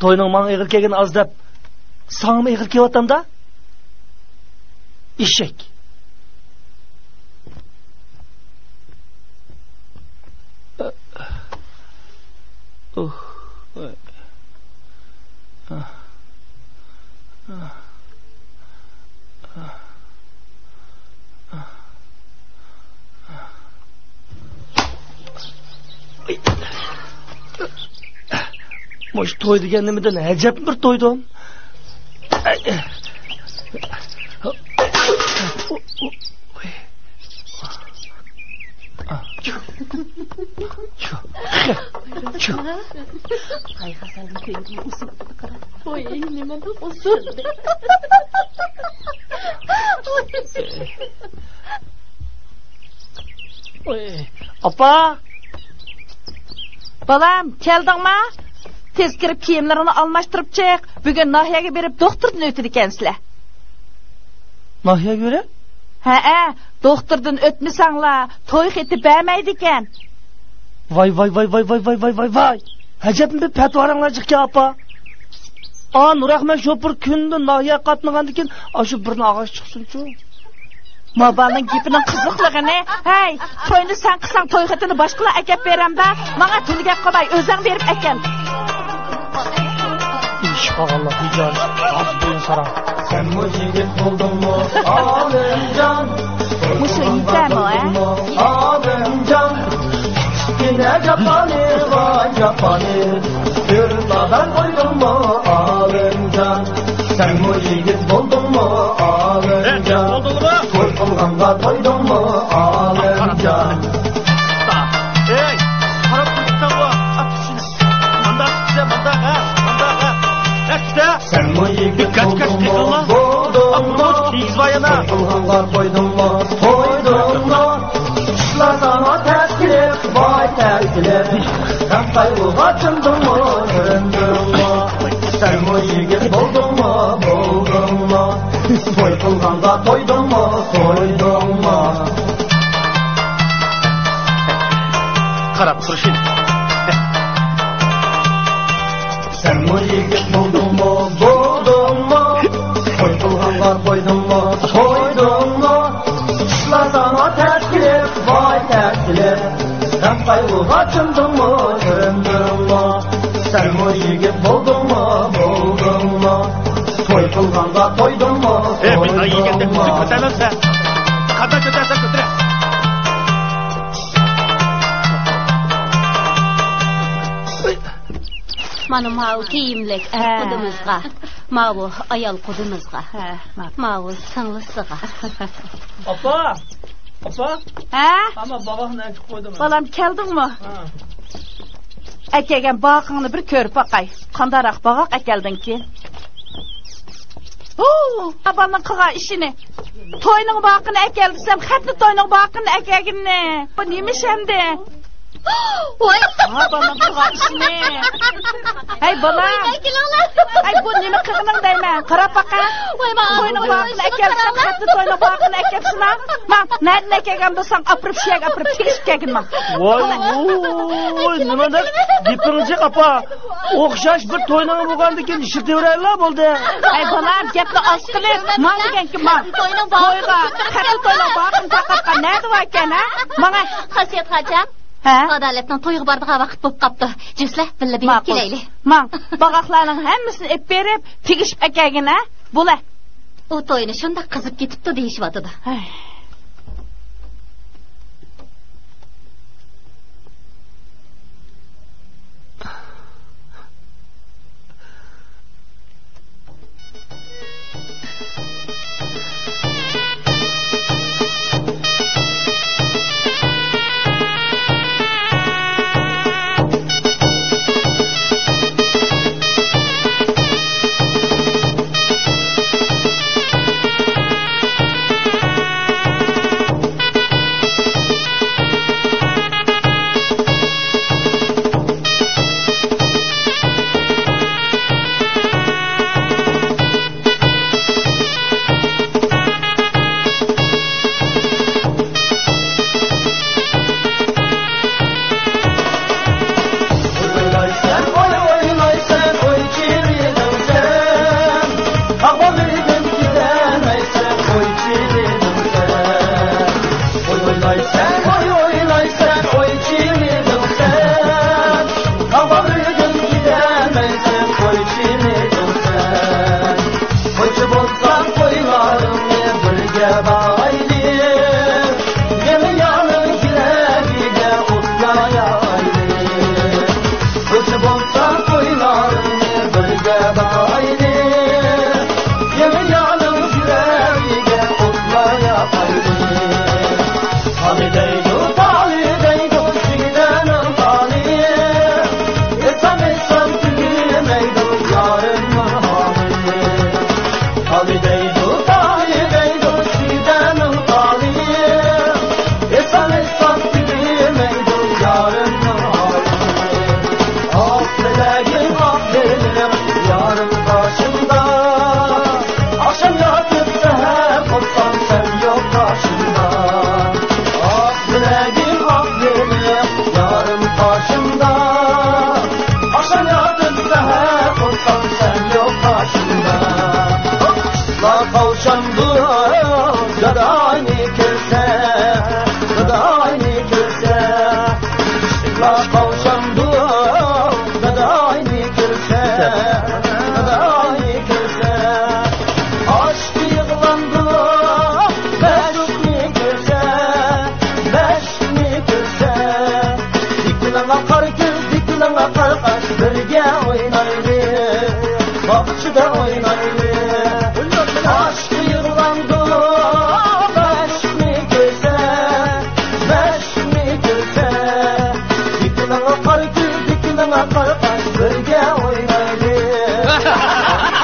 توينىڭ ماڭا ئېغىر كەلگىنى ئاز دەپ، ساڭىمۇ ئېغىر كېلىۋاتامدا؟ ئېشەك. مۇشۇ توي دېگەن نېمىدىن ئەجەب بىر تويدۇم. ۋاي، نېمە بىر ئۇسسۇل. ئاپا! بالام، كەلدىڭما؟ تېز كىرىپ كىيىملىرىڭنى ئالماشتۇرۇپ چىق. بۈگۈن ناھىيەگە بېرىپ دوختۇردىن ئۆتىدىكەنسىلەر. ناھىيەگە بېرىپ؟ ھەئە، دوختۇردىن ئۆتمىسەڭلار توي خېتى بەرمەيدىكەن. ۋاي، ۋاي، ۋاي، ۋاي. ئەجەبمۇ بىر پەتىۋاراڭلار جىقكەن، ئاپا. ئا، نۇرئەخمەت شوپۇر كۈندە ناھىيەگە قاتنىغاندىكىن، ئاشۇ بىرنى ئاغاچ چىقسۇنچۇ. ما بالىنىڭ گېپىنىڭ قىزىقلىقىنى. ھەي، توينى سەن قىلساڭ، توي خېتىنى باشقىلار ئەكەپ بېرەمدۇ؟ ماڭا تۈنۈگەپ قالماي، ئۆزۈڭ بېرىپ ئەكەل. ئىش قالغانلار ھىجايىش، ھازىر بۇيرۇن ساراڭ. سەنمۇ يىگىت بولدۇڭمۇ، ئالىمجان؟ مۇشۇ يېتەرمۇ، ھە؟ ئالىمجان، كىچىككىنە جاپانى، ۋاي جاپانى، بىر نادان قويدۇڭمۇ، ئالىمجان؟ سەنمۇ يىگىت بولدۇڭمۇ، ئالىمجان؟ توي قىلغانغا تويدۇڭمۇ، ئالىمجان؟ ئەي، قاراپ تۇرۇپسەنغۇ، ئات ئۈچۈن. مانداق كىشى، مانداق، ھە، مانداق، ھە. ھە، كىشى. سەنمۇ يىگىت بولدۇڭمۇ، بولدۇڭمۇ؟ توي قىلغانغا تويدۇڭمۇ، تويدۇڭمۇ؟ ئىشلار ساڭا تەس كېلىپ، ۋاي تەس كېلىپ، غەم قايغۇغا چۆمدۈڭمۇ، چۆمدۈڭمۇ؟ سەنمۇ يىگىت بولدۇڭمۇ، بولدۇڭمۇ؟ توي قىلغانغا تويدۇڭمۇ، تويدۇڭمۇ؟ قاراپ تۇرۇشى. سەنمۇ يىگىت بولدۇڭمۇ، بولدۇڭمۇ؟ توي قىلغانغا قويدۇڭمۇ، قويدۇڭمۇ؟ ئىشلار ساڭا تەس كېلىپ، ۋاي تەس كېلىپ، غەم قايغۇغا چۆمدۈڭمۇ، چۆمدۈڭمۇ؟ سەنمۇ يىگىت بولدۇڭمۇ، بولدۇڭمۇ؟ توي قىلغانغا تويدۇڭمۇ، ئە، بىز ئاي يېگەندە تويدۇڭمۇ؟ كۆتۈرۈپ كۆتەرمەمسە؟ قانداق كۆتەرسەم كۆتۈرە. مانا ماۋۇ كىيىملىك ھە. قۇدىمىزغا، ماۋۇ ئايال قۇدىمىزغا، ھە، ماۋۇ. ماۋۇ سىڭلىسىغا. ئاپا! ئاپا! ھە؟ ئاما باغاقنى ئەكىپ قويدۇم. بالام، كەلدىڭمۇ؟ ھە. ئەكەلگەن باغىقىڭنى بىر كۆرۈپ باقاي. قانداقراق باغاق ئەكەلدىڭكىن؟ ھۇ! بالىنىڭ قىلغان ئىشىنى. توينىڭ باغىقىنى ئەكەل دېسەم، خەتنە توينىڭ باغىقىنى ئەكەلگىنىنى. بۇ نېمە ئىش ئەمدى؟ ۋاي! ھا، بالام، قىلغان ئىشىنى. ھەي، بالام. ۋاي، كېلىڭلار. ھەي، بۇ نېمە قىلغىنىڭ دەيمەن. قاراپ باقە. ۋاي، ماڭا توينىڭ باغىقىنى ئەكەلسەم، خەتنە توينىڭ باغىقىنى ئەكەپسىلا. ماڭ، نەدىن ئەكەلگەن بولساڭ، ئاپىرىپ شۇ يەرگە ئاپىرىپ تېگىشىپ كەلگىن، ماڭ. ۋاي، ۋوي، نېمە دەپ گېپىڭ جىق، ئاپا. ئوخشاش بىر توينىڭ بولغاندىكىن ئىشلىتىۋېرەيلا بولدى. ھەي، بالام، گەپنى ئاز قىلىپ، ماڭ دېگەنكىن ماڭ. توينىڭ باغىقى. تويغا، خەتنە توينىڭ باغىقىنى تارقاتقان نەدە باركەن، ھە؟ ماڭە. خاسىيەت خاچام. ھە؟ ئادالەتنىڭ تويغا بارىدىغان ۋاقىت بولۇپ قاپتۇ. جۈسلە، بىللە بېرىپ ماقۇل. كېلەيلى. ماڭ، باغاقلارنىڭ ھەممىسىنى ئېلىپ بېرىپ، تېگىشىپ ئەكەلگىن، ھە؟ بولە. ئۇ توينى شۇنداق قىزىپ كېتىپتۇ دېيىشىۋاتىدۇ. ھەي.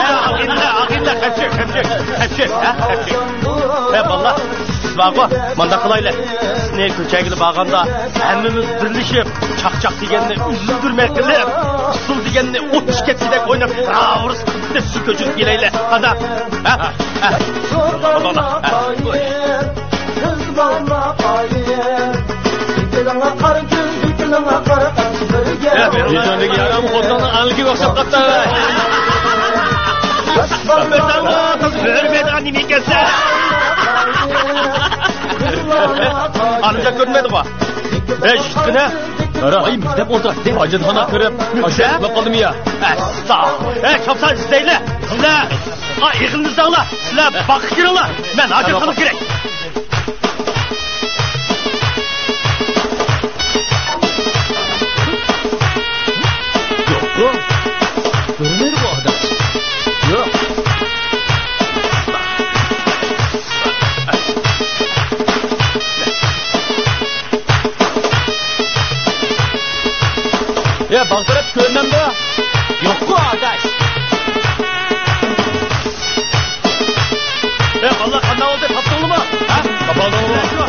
ئاغىنىلەر، ئاغىنىلەر، خەپچەك، خەپچەك، خەپچەك، ھە، خەپچەك. ھە، بالىلار، سىز بارغۇ، مۇنداق قىلايلى. سىزنى كۆچەگىلى بارغاندا، ھەممىمىز بىرلىشىپ، چاقچاق دېگەننى ئۈزۈلدۈرمەي قىلىپ، ئۇسسۇل دېگەننى ئوت ئىچكەتكۈدەك ئويناپ، راۋۇرۇس قىلىپ، سىز كۆچۈرۈپ كېلەيلى. قانداق؟ ھە، ھە، ھە. بالىلار، ھە. يېنىڭدىكى يارام خوتۇننىڭ ئانىلىكىگە ئوخشاپ قاپتۇ. بىلسەڭمۇ، قىز ھۆرمەيدىغان نېمە ئىكەنسەن؟ ئانىمجان كۆرۈنمەيدىغۇ؟ ئەي، ئىشتىكىنە. ۋاي، مەكتەپ ئولتۇراتتى. ھاجەتخانا كىرىپ، ئاشۇ ئۇخلاپ قالدىم يا. ئەستا. ئەي، چاپسان ئىزدەيلى. سىلەر، ئا، ئېغىلنى ئىزدەڭلار. سىلەر باغقا كىرىڭلار. مەن ھاجەتخانىغا كىرەي. يوققۇ. كۆرۈنمەيدىغۇ ئادەم. يوق. يا، باغ تەرەپ كۆرۈنەمدۇ؟ يوققۇ ئاداش. ئەي، بالىلار، قانداق بولدى؟ تاپتىڭلىمۇ؟ ھە؟ تاپالدىڭلىمۇ؟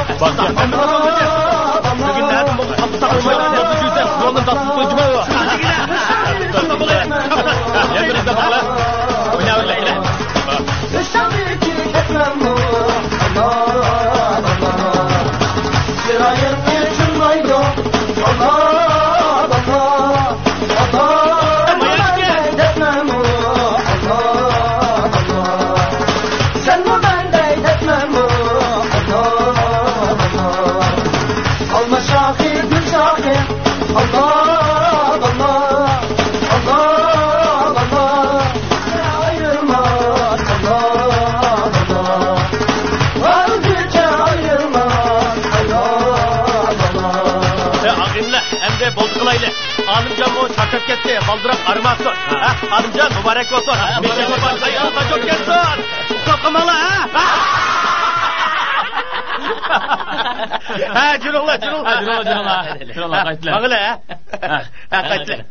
تاپالدىڭلىمۇ؟ بۈگۈن نەدىن بولدى؟ تاپتىڭلىمۇ؟ يولدىن تارتىپ قويدۇم. يەنە بىر ئىزدەپ باقلا. ئويناۋېرىڭلار. چىرايىڭنى جىللايدۇ. سەنمۇ مەندەك دەپمەنمۇ؟ ئالما شاخى، گۈل شاخى. ئايرىلما، ئۆلگۈچە ئايرىلما. ئەي، ئاغىنىلەر، ئەمدى بولدى قىلايلى. ئالىمجانمۇ چارچاپ كەتتى، بالدۇرراق ئارام ئالسۇن. ھە، ئالىمجان، مۇبارەك بولسۇن. مېھرىڭلار بار، ئايالىڭلار چوپ كەتسۇن. ئۇخلاپ قالماڭلار، ھە؟ ھە، جۈرۈڭلار، جۈرۈڭلار. ھە، جۈرۈڭلار، جۈرۈڭلار. جۈرۈڭلار، قايتىلە. ماڭىلى، ھە؟ ھە، ھە، قايتىلە.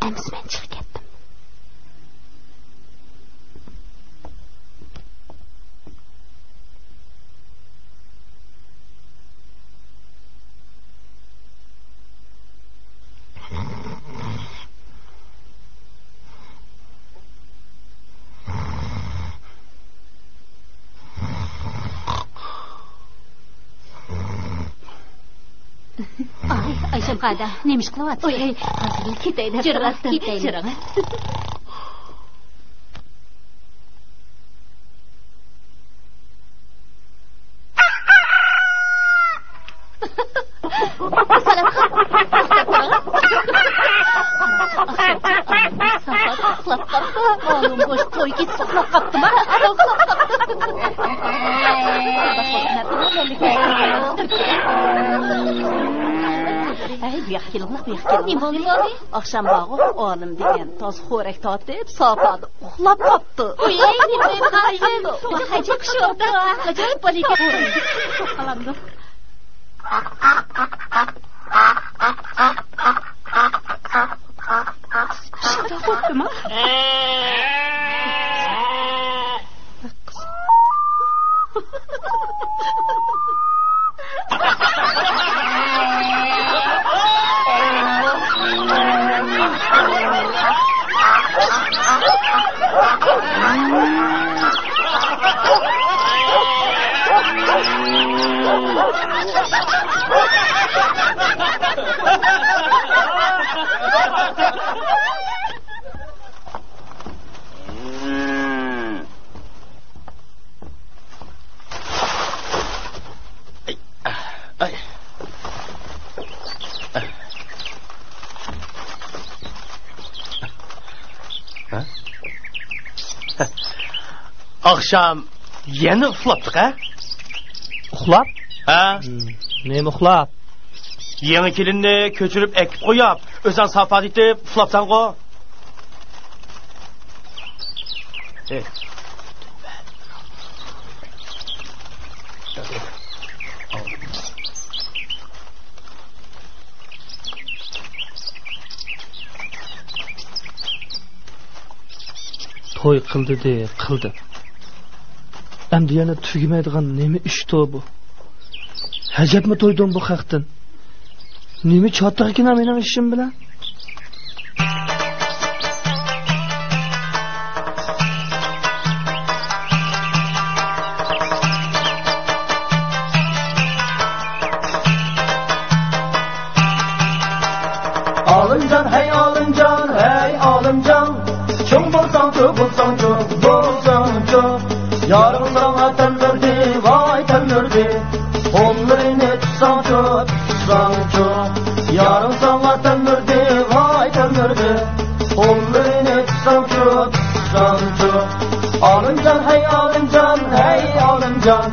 ئەمىسە مەن چىقىپ كەتتىم. ئاي، ئايشەم قادە، نېمە ئىش قىلىۋاتىسىز؟ ئوي، ئاي، ھازىرلا كېتەي دەپ تۇراتتىم. كېتەيلى. جۈرۈڭ. سالام. توختاپ تۇرۇڭ. ئاخشام ئۇخلاپ قاپتۇ. مالۇم بوش توي كېچىسى ئۇخلاپ قاپتىما؟ ئۇخلاپ قاپتۇ. ھەي، بۇ ياققا كېلىڭلار، بۇ ياققا كېلىڭلار. نېمە بولدى، نېمە بولدى؟ ئاخشام بارغۇ، ئالىم دېگەن تازا خورەك تارتىپ، ساپادا ئۇخلاپ قاپتۇ. ئۇي، نېمە دەيدىغان ئايال؟ ئاجايىپ كىشى ئوبدان، ئاجايىپ بالا ئىكەن. قالامدۇ. شۇنداق بوپتۇما؟ ئاخشام يەنە ئۇخلاپتىق، ھە؟ ئۇخلاپ؟ ھە. نېمە ئۇخلاپ؟ يېڭى كېلىننى كۆچۈرۈپ ئەكىپ قويۇپ، ئۆزۈڭ ساپادا يېتىپ ئۇخلاپسەنغۇ. توي قىل دېدى، قىلدىم. ئەمدى يەنە تۈگىمەيدىغان نېمە ئىشتۇ بۇ؟ ئەجەبمۇ تويدۇم بۇ خەقتىن. نېمە چاتاقكىنا مېنىڭ ئىشىم بىلەن؟ ئالىمجان، ھەي ئالىمجان، ھەي ئالىمجان، چوڭ بولساڭچۇ، بولساڭچۇ، بولساڭچۇ، يارىڭ ساڭا تەلمۈردى، ۋاي تەلمۈردى، قوللىرىنى تۇتساڭچۇ، تۇتساڭچۇ، يارىڭ ساڭا تەلمۈردى، ۋاي تەلمۈردى، قوللىرىنى تۇتساڭچۇ، تۇتساڭچۇ، ئالىمجان، ھەي ئالىمجان، ھەي ئالىمجان،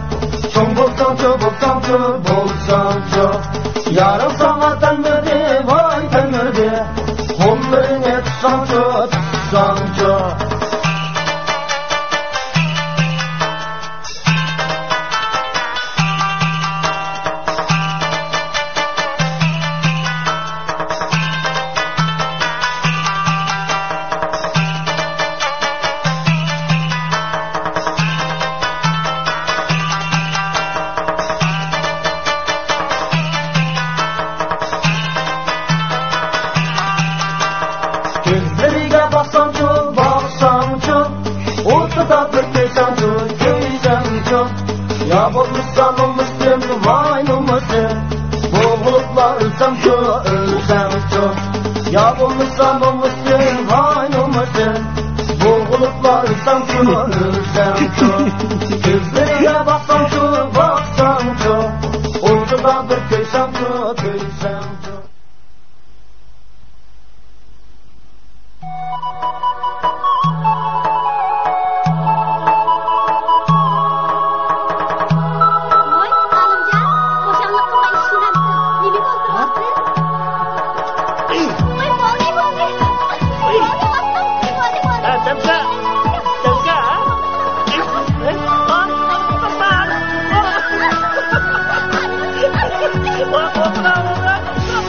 چوڭ بولساڭچۇ، بولساڭچۇ، بولساڭچۇ، يارىڭ ساڭا تەلمۈردى، ۋاي تەلمۈردى، قوللىرىنى تۇتساڭچۇ، تۇتساڭچۇ. كۆزلىرىگە باقساڭچۇ، باقساڭچۇ، ئوتىدا بىر كۆيسەڭچۇ، كۆيسەڭچۇ، يا بولمىسا نومۇستىن، ۋاي نومۇستىن، بوغۇلۇپلا ئۆلسەڭچۇ، ئۆلسەڭچۇ، يا بولمىسا نومۇستىن، ۋاي نومۇستىن، بوغۇلۇپلا ئۆلسەڭچۇ، ئۆلسەڭچۇ، كۆزلىرىگە باقساڭچۇ، باقساڭچۇ، ئوتىدا بىر كۆيسەڭچۇ، كۆيسەڭچۇ. ۋوي، ئالىمجان، خۇشاللىق قىلماي ئىشلىمەمسىز؟ نېمىگە ئولتۇرۇۋاپسىز؟ ۋوي، بولدى، بولدى. بولدى، بولدى، بولدى، بولدى. ھە، دەمسە، دەمسە، ھە؟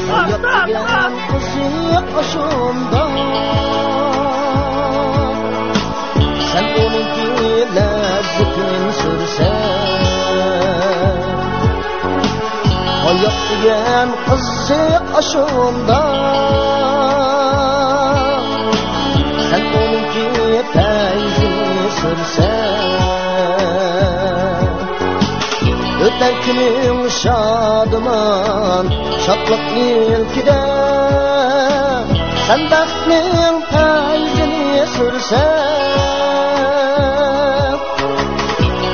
ھايات دېگەن قىزىق ئاشۇنداق، سەن ئۇنىڭكى لەززىتىنى سۈرسەڭ. ھايات دېگەن قىزىق ئاشۇنداق، سەن ئۇنىڭكى پەيزىنى سۈرسەڭ. ئۆتەر كۈنۈڭ شادىمان، شادلىق ئىلكىدە، سەن بەختنىڭ پەيزىنى سۈرسەڭ.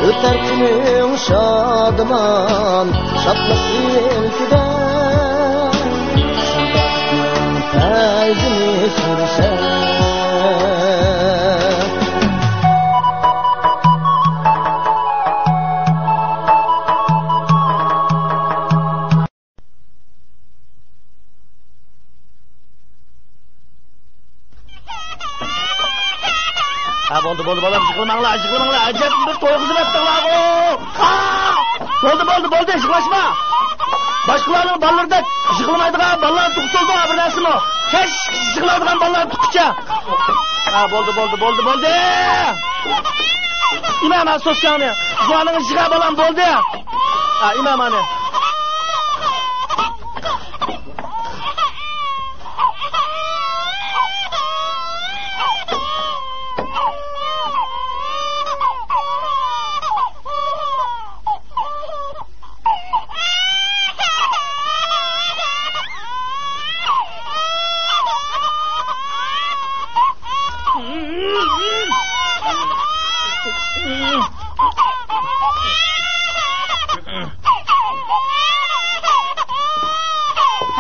ئۆتەر كۈنۈڭ شادىمان، شادلىق ئىلكىدە، سەن بەختنىڭ پەيزىنى سۈرسەڭ. ھە، بولدى، بولدى، بالام، يىغلىماڭلار، يىغلىماڭلار، ئەجەب بىر تويغۇزۇۋەتتىڭلارغۇ! ئا! بولدى، بولدى، بولدى، يىغلاشما! باشقىلارنىڭ بالىلىرىدەك يىغلىمايدىغان بالىلار تۇغۇپ بولدى، بىر نەرسىمۇ؟ ھېچ يىغلايدىغان بالىلار تۇغقۇچە! ھە، بولدى، بولدى، بولدى، بولدى! ئىمام، ھە، سوسكاڭنى! زۇۋانىڭنى يىغا، بالام، بولدى! ھە، ئىمام، ئانى!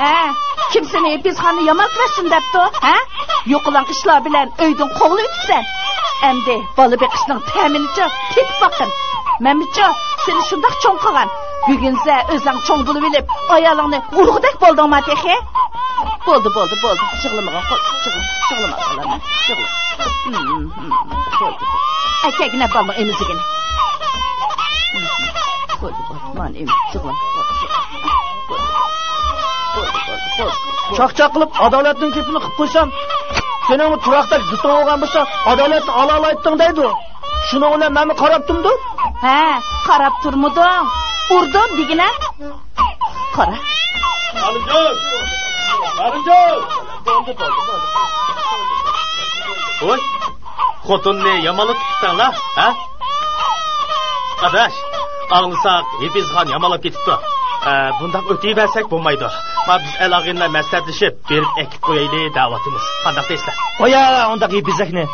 ھە، كىم سېنى ھېپىزخانىدا ياماپ بەرسۇن دەپتۇ، ھە؟ يوقىلاڭ ئىشلار بىلەن ئۆيدىن قوغلىۋېتىپسەن. ئەمدى بالا بېقىشنىڭ تەمىنىچۇ تېتىپ باققىن. مەنمۇچۇ سېنى شۇنداق چوڭ قىلغان. بۈگۈنسە ئۆزۈڭ چوڭ بولۇۋېلىپ، ئايالىڭنى ئۇرغۇدەك بولدۇڭما تېخى؟ بولدى، بولدى، بولدى. يىغلىمىغىن، قوي، يىغلىما، يىغلىما، بالام، يىغلىما. ھىم، ھىم، بولدى، بولدى. ئەكەگىنە بالىنىڭ ئېمىزىگىنى. ھىم، ھىم. بولدى، بولدى، مانا ئېمىز، يىغلىما. بولدى، بولدى، بولدى، بولدى، بولدى. چاقچاق قىلىپ، ئادالەتنىڭ گېپىنى قىلىپ قويسام، سېنىڭمۇ تۇراقتەك دىتىڭ بولغان بولسا، ئادالەتنى ئالالايتتىڭ دەيدۇ. شۇنىڭ بىلەن مەنمۇ قاراپ تۇرمىدىم. ھە، قاراپ تۇرمىدىڭ. ئۇردۇم دېگىنە. قارا. ئالىجان! ئالىجان! ۋوي، خوتۇننى يامانلاپ كېتىپسەنلا، ھە؟ ئاداش، ئاڭلىساق، ھېپىزخان يامانلاپ كېتىپتۇ. ئە، بۇنداق ئۆتۈۋەرسەك بولمايدۇ. ما بىز ئەل-ئاغىنىلەر مەسلىھەتلىشىپ، بېرىپ ئەكىپ قويايلى دەۋاتىمىز. قانداق دەيسىلەر؟ قويە ئۇنداق ھېپىزەكنى.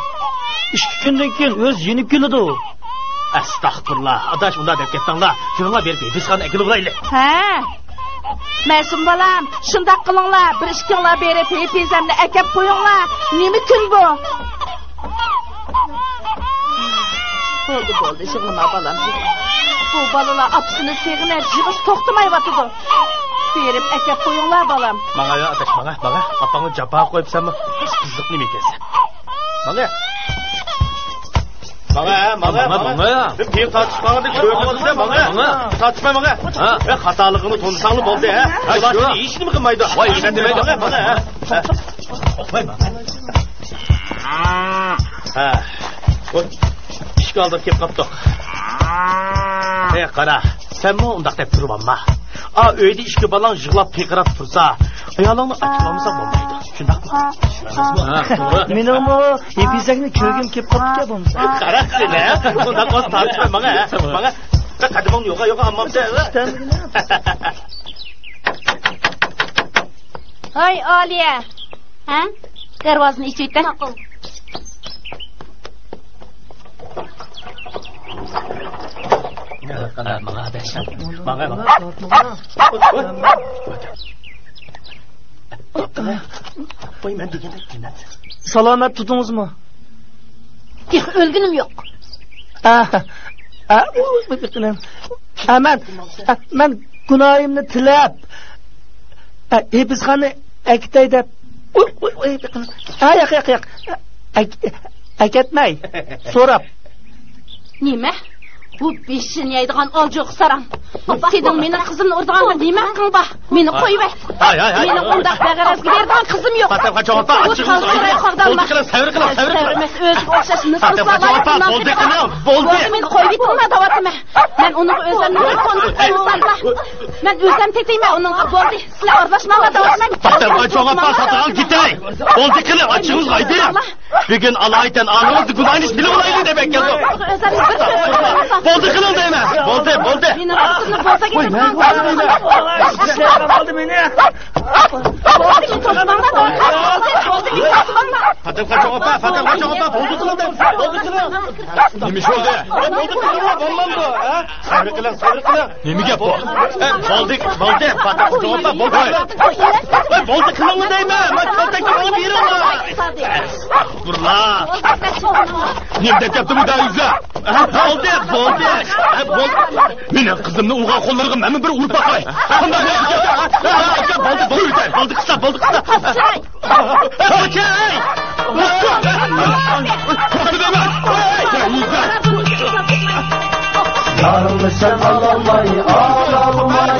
ئىككى كۈندىن كېيىن ئۆزى يېنىپ كېلىدۇ. ئەستەغپۇرۇللا، ئاداش، ئۇنداق دەپ كەتمەڭلار. كېلىڭلار، بېرىپ ھېپىزخانىنى ئەكېلىۋالايلى. ھە؟ مەسۇم بالام، شۇنداق قىلىڭلار. بىر ئىككىڭلار بېرىپ ھېپىزەمنى ئەكەپ قويۇڭلار. نېمە كۈن بۇ؟ بولدى، بولدى، يىغلىما بالام، يىغلىما. بۇ بالىلار ئاپىسىنى سېغىنىپ يىغىش توختىمايۋاتىدۇ. بېرىپ ئەكەپ قويۇڭلار بالام. ماڭا يا ئاداش، ماڭا، ماڭا. ئاپاڭنى جاپاغا قويۇپسەنمۇ؟ پىس-پىزلىق نېمە ئىكەنسەن؟ ماڭا. ماڭا، ھە، ماڭا، ماڭا، ماڭا. ماڭا. بىر تارتىشىپ قالغاندەك كۆرۈنمىسە، ماڭا. ماڭا. تارتىشماي ماڭا. ھە. ھە، خاتالىقىڭنى تونۇساڭلا بولدى، ھە. ھە، شۇ. ھېچ نېمە قىلمايدۇ. ۋاي، ھېچ نېمە دېمەيدۇ. ماڭا، ماڭا، ھە. ھە. ھە. ۋاي، ماڭا. ھە. ۋاي، ئىشىك ئالدىغا كېلىپ قاپتۇق. ھە، قارا. سەنمۇ ئۇنداق دەپ تۇرۇۋالما. ئا، ئۆيدە ئىككى بالاڭ يىغلاپ قىيقىراپ تۇرسا، ئايالىڭنى ئاچچىقلامىساڭ بولمايدۇ. شۇنداقمۇ؟ ھە، توغرا. مېنىڭمۇ ھېپىزەكنى كۆرگۈم كېلىپ قاپتۇ بولمىسا. قارا سېنى، ھە؟ ئۇنداق بولسا تارتىشما ماڭا، ھە؟ ماڭا. بىر قەدىمىڭنى يوقا، يوقا ئالمامسەن، ھە؟ ھاي، ئالىيە. ھە؟ دەرۋازىنى ئېچىۋېتە. ماقۇل. سالامەت تۇردىڭىزمۇ؟ تېخى ئۆلگىنىم يوق. ئا، ئا، ئا، مەن، ئا، مەن گۇناھىمنى تىلەپ، ئا، ھېپىزخانىنى ئەكېتەي دەپ. ئۇي، ئۇي، ئۇي، ھە، ياق، ياق، ياق. ئەك-، ئەكەتمەي. سوراپ. نېمە؟ بۇ بېشىنى يەيدىغان ئالجوقا ساراڭ. سېنىڭ مېنىڭ قىزىمنى ئۇرىدىغان بىر نېمە ھەققىڭ بار؟ مېنى قويۇۋەت. ھاي، ھاي، ھاي. مېنىڭ ئۇنداق بەغەرەزگە بېرىدىغان قىزىم يوق. پاتەمغا چوڭ ئاپا، بۇ ئاچچىقىڭىز ئايدى. بولدى قىلىڭ، سەۋر قىلىڭ، سەۋر قىلىڭ. ئۆزىگە ئوخشاش مىسكىن بالىلار. بولدى قىلىڭ، بولدى. بولدى، مېنى قويۇۋېتىڭلار دەۋاتىمەن. مەن ئۇنىڭغا ئۆزۈمنى قويمىساملا. مەن ئۆزۈم تېتىيمەن ئۇنىڭغا. بولدى، سىلەر ئارىلاشماڭلار دەۋاتىمەن. پاتەمغا چوڭ ئاپا، ساتىغان كېتەي. بولدى قىلىڭ، ئاچچىقىڭىز ئايدى. بۈگۈن ئالايىتەن ئالىڭىزنى گۇناھىنى سېلىۋالايلى دەپ ئەكەلدۇق. بولدى قىلىڭ دەيمەن. بولدى، بولدى. پاتەم قاچاق ئاپا، پاتەم قاچاق ئاپا، بولدى قىلىڭ دەيمەن. بولدى قىلىڭ. نېمە ئىش بولدى؟ بولدى قىلىڭ، بولمامدۇ، ھە؟ سەۋر قىلىڭ، سەۋر قىلىڭ. نېمە گەپ بۇ؟ ئە، بولدى، بولدى، پاتەم قاچاق ئاپا، بولدى. ئە، بولدى قىلىڭ دەيمەن، مەن كالتەكنى ئېلىپ بېرىڭلار. ئەستەغپۇرۇللا. نېمە دەپ كەپتۇ بۇ دەۋىزە؟ ھە، بولدى، بولدى. ھە، بولدى. مېنىڭ قىزىمنى ئۇرغان قوللىرىغا مەنمۇ بىر ئۇرۇپ باقاي. قانداق بولدى؟ بولدى، بولدى، قىستا، بولدى، قىستا. يارىڭنى سەن ئالالماي، ئالالماي،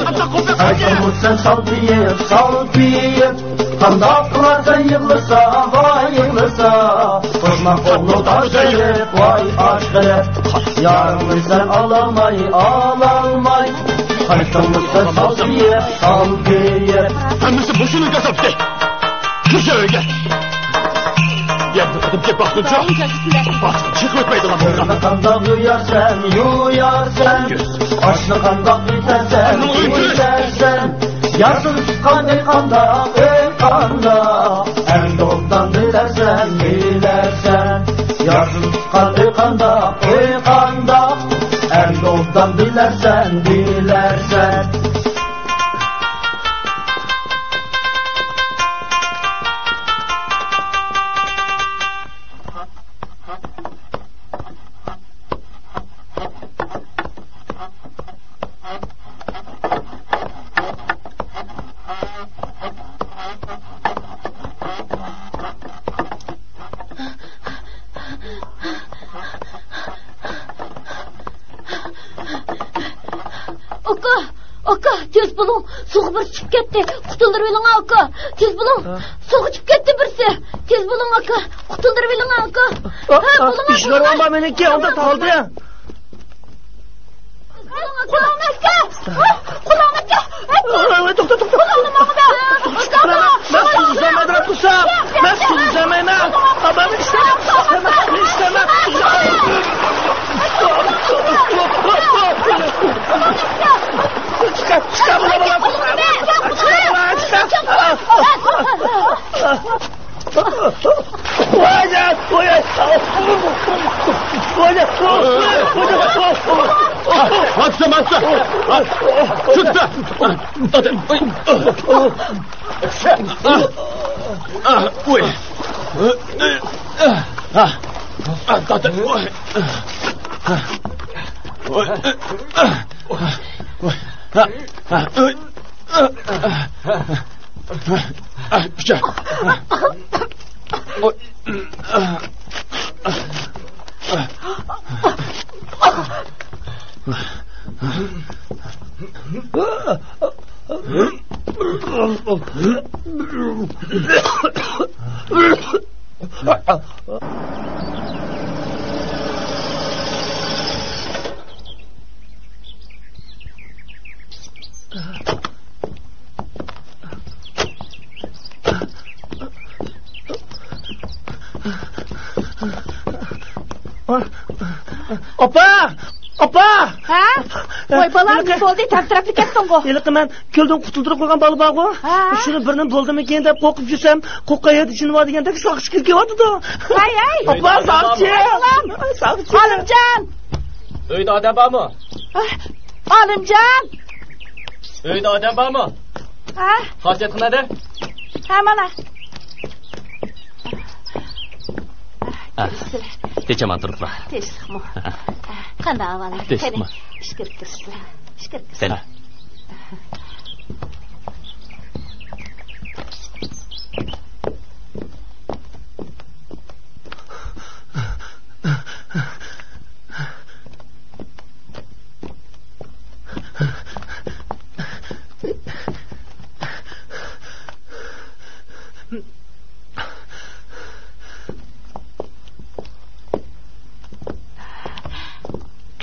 قايتىڭمۇ سەن سالپىيىپ، سالپىيىپ. قانداق قىلارسەن يىغلىسا، ۋاي يىغلىسا، قوشنا قوللۇق ئاچ غېرىب، ۋاي ئاچ غېرىب. يارىڭنى سەن ئالالماي، ئالالماي، قايتىڭمۇ سەن سالپىيىپ، سالپىيىپ. ھەممىسى مۇشۇنىڭ كاساپىتى. كىرسە ئۆيگە. يەنە بىر قېتىم كېلىپ باققۇنچە. باشقا چىقىپ ئۆتمەيدىغان بولسا. قانداق يۇيارسەن، يۇيارسەن. ئاشنى قانداق ئېتەرسەن، ئېتەرسەن. ياسىن تۇتقان ئۆي قانداق، ئۆي قانداق. ئەمدى ئوبدان بىلەرسەن، بىلەرسەن. ياسىن تۇتقان ئۆي قانداق، ئۆي قانداق. ئەمدى ئوبدان بىلەرسەن، بىلەرسەن. تېز بولۇڭ، سۇغا بىرسى چۈشۈپ كەتتى. قۇتۇلدۇرۇۋېلىڭ، ئاكا. تېز بولۇڭ. ھە؟ سۇغا چۈشۈپ كەتتى بىرسى. تېز بولۇڭ، ئاكا. قۇتۇلدۇرۇۋېلىڭ، ئاكا. ھە، بولۇڭ، ئىشلار بولۇڭ. بار مېنىڭكى، ئۇنداق قالدى. قولۇڭنى ئەسكە! قولۇڭنى ئەسكە! توختا، توختا. قولۇڭنى ماڭا بەر! مەن سۇ ئىچمەيمەن دەپ تۇرسام! مەن سۇ ئىچمەيمەن! ئابامنى ئىشلەمە! ئىشلەمە! چىقار! چىقار! چىقار! ئاپا! ئاپا! ھە؟ ۋاي بالام، ھېلىقى، نېمە بولدى؟ تەمتىرەپلا كەتتىڭغۇ؟ ھېلىقى مەن كۆلدىن قۇتۇلدۇرۇپ قويغان بالا بارغۇ؟ ھە؟ شۇنى بىرنېمە بولدىمىكىن دەپ قورقۇپ يۈرسەم، قوقايەردە جىن بار دېگەندەك ساقچى كىرىپ كېلىۋاتىدۇ. ھەي، ھەي! ئاپا، ساقچى! ساقچى! ئالىمجان! ئۆيدە ئادەم بارمۇ؟ ئالىمجان! ئۆيدە ئادەم بارمۇ؟ ھە؟ ھاجەتخانىدا؟ ھە، مانا. ھە، تىنچ-ئامان تۇرۇپلا. تىنچلىقمۇ؟ ھە. قانداق ئەھۋالىڭ؟ تىنچلىقمۇ؟ قېنى، ئىچكىرى كىرسىلە. ئىچكىرى كىرسىلە. قېنى.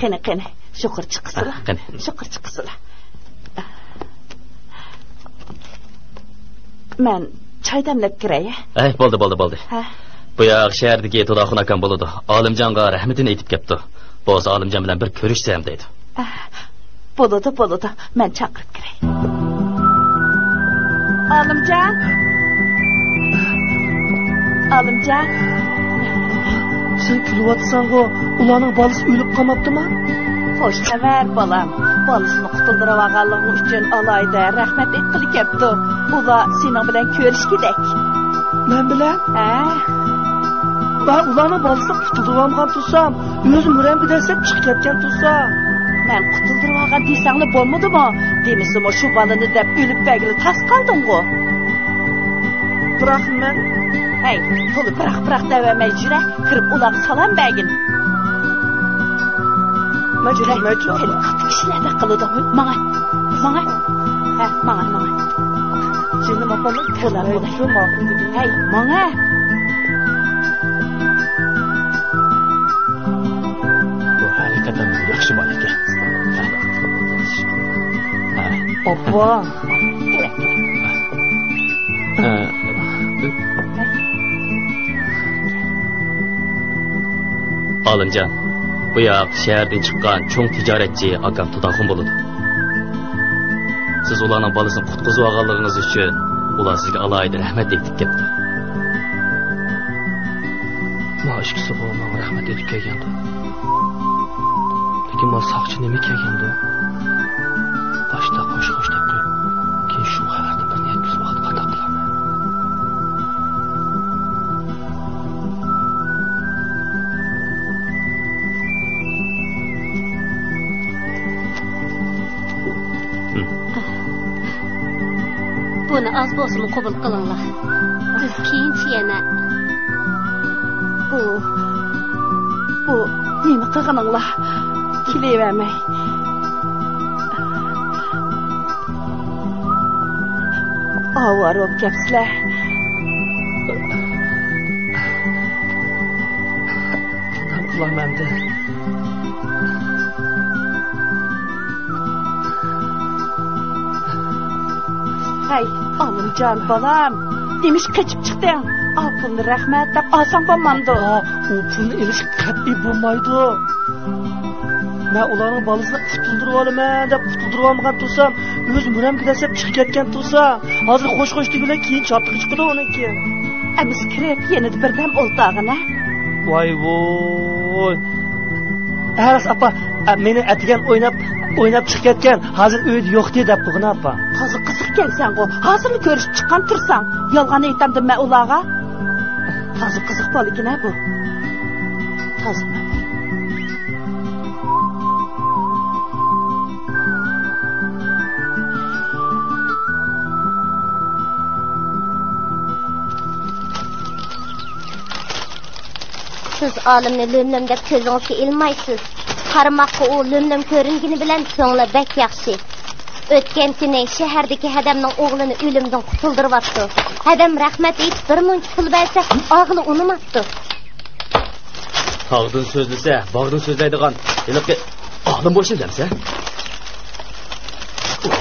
قېنى، قېنى، يۇقىرى چىققىسىلا. ھە، قېنى. يۇقىرى چىققىسىلا. مەن چاي دەملەپ كىرەي. ھەي، بولدى، بولدى، بولدى. ھە. بۇ ياق شەھەردىكى تۇداخۇن ئاكام بولىدۇ. ئالىمجانغا رەھمىتىنى ئېيتىپ كەپتۇ. بولسا ئالىمجان بىلەن بىر كۆرۈشسەم دەيدۇ. ئە، بولىدۇ، بولىدۇ. مەن چاقىرىپ كىرەي. ئالىمجان! ئالىمجان! سەن كۈلۈۋاتىسەنغۇ؟ ئۇلارنىڭ بالىسى ئۆلۈپ قالماپتىما؟ خوش خەۋەر، بالام. بالىسىنى قۇتۇلدۇرۇۋالغانلىقىڭ ئۈچۈن ئالاھىدە رەھمەت ئېيتقىلى كەپتۇ. ئۇلار سېنىڭ بىلەن كۆرۈشكۈدەك. مەن بىلەن؟ ھە. مەن ئۇلارنىڭ بالىسىنى قۇتۇلدۇرۇۋالمىغان تۇرسام، ئۆزى مۈرەمگە دەسسەپ چىقىپ كەتكەن تۇرسا. مەن قۇتۇلدۇرۇۋالغان دېسەڭلار بولمىدىمۇ؟ دېمىسىمۇ شۇ بالىنى دەپ ئۆلۈپ بەرگىلى تاس قالدىڭغۇ؟ بىراق مەن. ھەي، تولا بىراق، بىراق دەۋەرمەي يۈرە، كىرىپ ئۇلارغا سالام بەرگىن. مەن يۈرە، كىرمەيچۇ. قېنى، قاتتىق كىشىلەردەك قىلىدۇ. ماڭە، ماڭە. ھە، ماڭە، ماڭە. جېنىم ئاپام، بولار، بولار. ھەي، ماڭە. بۇ ھەقىقەتەن ياخشى بالا ئىكەن. ھە. ھە. ئاپا. ھە. ئالىمجان، بۇ ياق شەھەردىن چىققان چوڭ تىجارەتچى ئاكام تۇداخۇن بولىدۇ. سىز ئۇلارنىڭ بالىسىنى قۇتقۇزۇۋالغانلىقىڭىز ئۈچۈن ئۇلار سىزگە ئالاھىدە رەھمەت ئېيتىپ كەپتۇ. ما ئىككىسىغۇ ماڭا رەھمەت ئېيتىپ كەلگەندۇ. لېكىن ما ساقچى نېمە كەلگەندۇ؟ باشتا خوش خوش دەپ قويۇپ، كېيىن شۇ خەۋەردىن بىر نىيەت بىز ۋاقىت قانداق قىلارمەن؟ بۇنى ئاز بولسىمۇ قوبۇل قىلىڭلار. بىز كېيىنچە يەنە. بۇ، بۇ نېمە قىلغىنىڭلار؟ كېلىۋەرمەي. ئاۋارە بولۇپ كەپسىلەر. نېمە قىلارمەن ئەمدى؟ ھەي، ئالىمجان بالام، نېمىشقا قېچىپ چىقتىڭ؟ ئا، پۇلنى رەھمەت دەپ ئالساڭ بولمامدۇ؟ ئا، ئۇ پۇلنى ئېلىشقا قەتئىي بولمايدۇ. مەن ئۇلارنىڭ بالىسىنى قۇتۇلدۇرۇۋالىمەن دەپ قۇتۇلدۇرۇۋالمىغان تۇرسام، ئۆزى مۈرەمگە دەسسەپ چىقىپ كەتكەن تۇرسا، ھازىر خوش-خوش دېگۈلەك، كېيىن چاتىقى چىقىدۇ ئۇنىڭكى. ئەمىسە كىرىپ يېنىدا بىردەم ئولتۇرغىنە. ۋاي ۋوي. ھە، راست ئاپا، ئە، مېنى ئەتىگەن ئويناپ، ئويناپ چىقىپ كەتكەن، ھازىر ئۆيدە يوقتى دەپ قويغىن ئاپا. تازا قىزىق ئىكەنسەنغۇ، ھازىرلا كۆرۈشۈپ چىققان تۇرساڭ. يالغان ئېيتامدىم مەن ئۇلارغا؟ تازا قىزىق بالىكەن-ە بۇ. تازا. سىز ئالىمنى لۆم-لۆم دەپ كۆزىڭىزگە ئىلمايسىز. قارىماققا ئۇ لۆم-لۆم كۆرۈنگىنى بىلەن كۆڭلى بەك ياخشى. ئۆتكەن كۈنى شەھەردىكى ھەدەمنىڭ ئوغلىنى ئۆلۈمدىن قۇتۇلدۇرۇۋاپتۇ. ھەدەم رەھمەت ئېيتىپ بىر مۇنچە پۇل بەرسە، ئاغىلا ئۇنىماپتۇ. تاغدىن سۆزلىسە، باغدىن سۆزلەيدىغان ھېلىقى ئالىم بولۇشنى دەمسە؟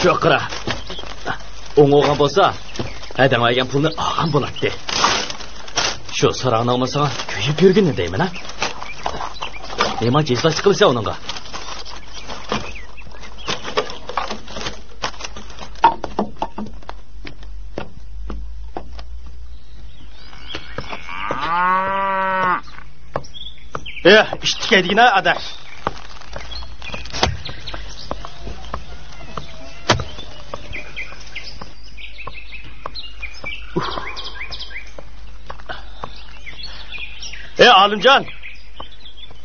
شۇ قارا. ئوڭ بولغان بولسا، ھەدەڭ بەرگەن پۇلنى ئالغان بولاتتى. شۇ ساراڭنىڭمۇ ساڭا كۆيۈپ يۈرگىنى دەيمەن ھە. نېمانچە ھېسداشلىق قىلىسەن ئۇنىڭغا؟ ئېھ، ئىشتىكەيدىگىنە ئاداش. ئەي ئالىمجان،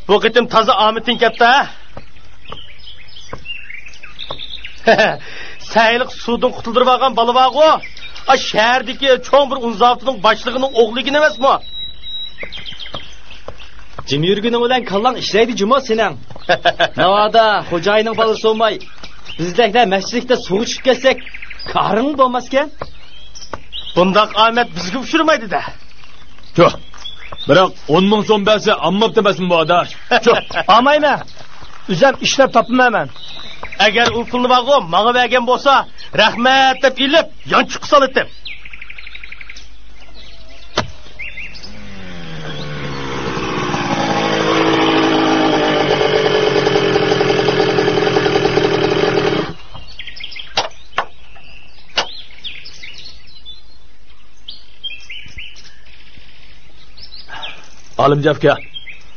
بۇ قېتىم تازا ئامىتىڭ كەپتۇ ھە. سەن ھېلىقى سۇدىن قۇتۇلدۇرۇۋالغان بالا بارغۇ، ئا، شەھەردىكى چوڭ بىر ئۇن زاۋۇتىنىڭ باشلىقىنىڭ ئوغلىكىن ئەمەسمۇ؟ جىم يۈرگىنىڭ بىلەن كاللاڭ ئىشلەيدۇ جۇمۇ سېنىڭ. ناۋادا خوجايىننىڭ بالىسى بولماي، بىزدەكلەر مەستلىكتە سۇغا چۈشۈپ كەتسەك، كارىڭ بولماسكەن. بۇنداق ئامەت بىزگە ئۇچرىمايدۇ-دە. چۇھ. بىراق ئون مىڭ سوم بەرسە ئالماپتۇ ئەمەسمۇ بۇ ئاداش؟ چۇھ. ئالمايمەن. ئۆزۈم ئىشلەپ تاپىمەن مەن. ئەگەر ئۇ پۇلنى بارغۇ ماڭا بەرگەن بولسا، رەھمەت دەپ ئېلىپ، يانچۇققا سالاتتىم. ئالىمجان ئاكا،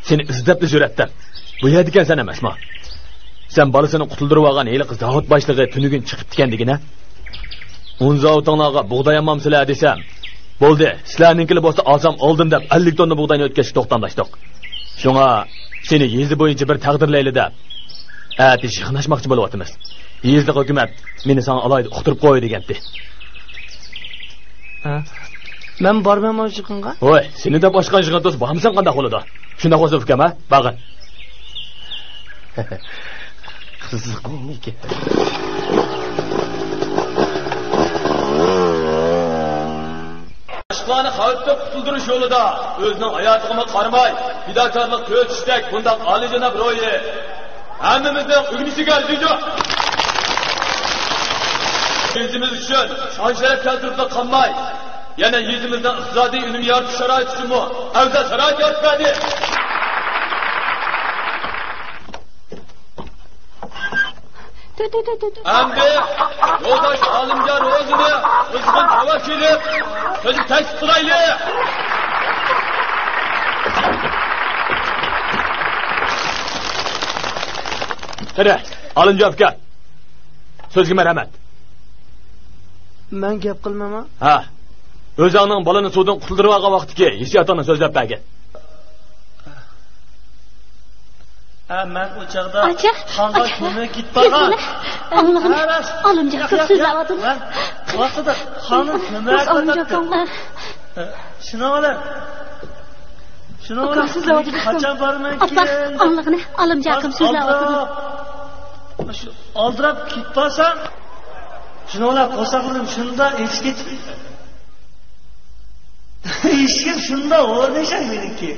سېنى ئىزدەپلا يۈرەتتىم. بۇ يەردىكەنسەن ئەمەسمۇ؟ سەن بالىسىنى قۇتۇلدۇرۇۋالغان ھېلىقى زاۋۇت باشلىقى تۈنۈگۈن چىقىپتىكەن دېگىنە؟ ئۇن زاۋۇتۇڭلارغا بۇغداي ئالمامسىلەر دېسەم، بولدى، سىلەرنىڭكىلا بولسا ئالسام ئالدىم دەپ ئەللىك توننا بۇغداينى ئۆتكەزسەك توختاملاشتۇق. شۇڭا سېنى يېزا بويىچە بىر تەقدىرلەيلى دەپ، ئەتە يىغىنلاشماقچى بولۇۋاتىمىز. يېزىلىق ھۆكۈمەت مېنى ساڭا ئالاھىدە ئۇقتۇرۇپ قوي دېگەنتى. ھە؟ مەن بارمەنمۇ يىغىنغا؟ ۋاي، سېنى دەپ ئاچقان يىغىن تۇرسا بارمىساڭ قانداق بولىدۇ؟ شۇنداق بولسا ئۇكام ھە، بارغىن. قىزىق ئىكەن. باشقىلارنى خەۋپتىن قۇتۇلدۇرۇش يولىدا ئۆزىنىڭ ھاياتىغىمۇ قارىماي، پىداكارلىق كۆرسىتىشتەك بۇنداق ئالىيجاناب روھى ھەممىمىزنىڭ ئۆگىنىشىگە ئەرزىيدۇ. يېزىمىز ئۈچۈن شان-شەرەپ كەلتۈرۈپلا قالماي، يەنە يېزىمىزنىڭ ئىقتىسادىي ئۈنۈم يارىتىش شارائىتى ئۈچۈنمۇ ئەۋزەل شارائىت يارىتىپ بەردى. ئەمدى يولداش ئالىمجان روزىنى قىزغىن داۋاش ئېلىپ، سۆزگە تەكلىپ قىلايلى. قېنى، ئالىمجان ئاكا، سۆزگە مەرھەمەت. مەن گەپ قىلمايمەن. ھە. ئۆزۈڭنىڭ بالىنى سۇدىن قۇتۇلدۇرۇۋالغان ۋاقتىدىكى ھېسسىياتىڭنى سۆزلەپ بەرگىن. ھە، مەن ئۇ چاغدا ئاچا، خانغا ئاچا، كۆمەككە كېتىپ بارغان. ئاڭلىغىن. ھە، راست. ئالىمجان ئاكام سۆزلەۋاتىدۇ. مەن ۋاقتىدا خانغا كۆمەككە باراتتىم. ئالىمجان ئاكام. شۇنىڭ بىلەن، شۇنىڭ بىلەن ئاكام سۆزلەۋاتىدۇ. قاچان بارىمەن كېيىن؟ ئاپا، ئاڭلىغىنە، ئالىمجان ئاكام سۆزلەۋاتىدۇ. ئالدىراپ، شۇ ئالدىراپ كېتىپ بارسام، شۇنىڭ بىلەن قورساقلىرىم شۇنداق ئېچىپ كېتىپ، ئىشىكىم شۇنداق ئورنىشاي مېنىڭكى.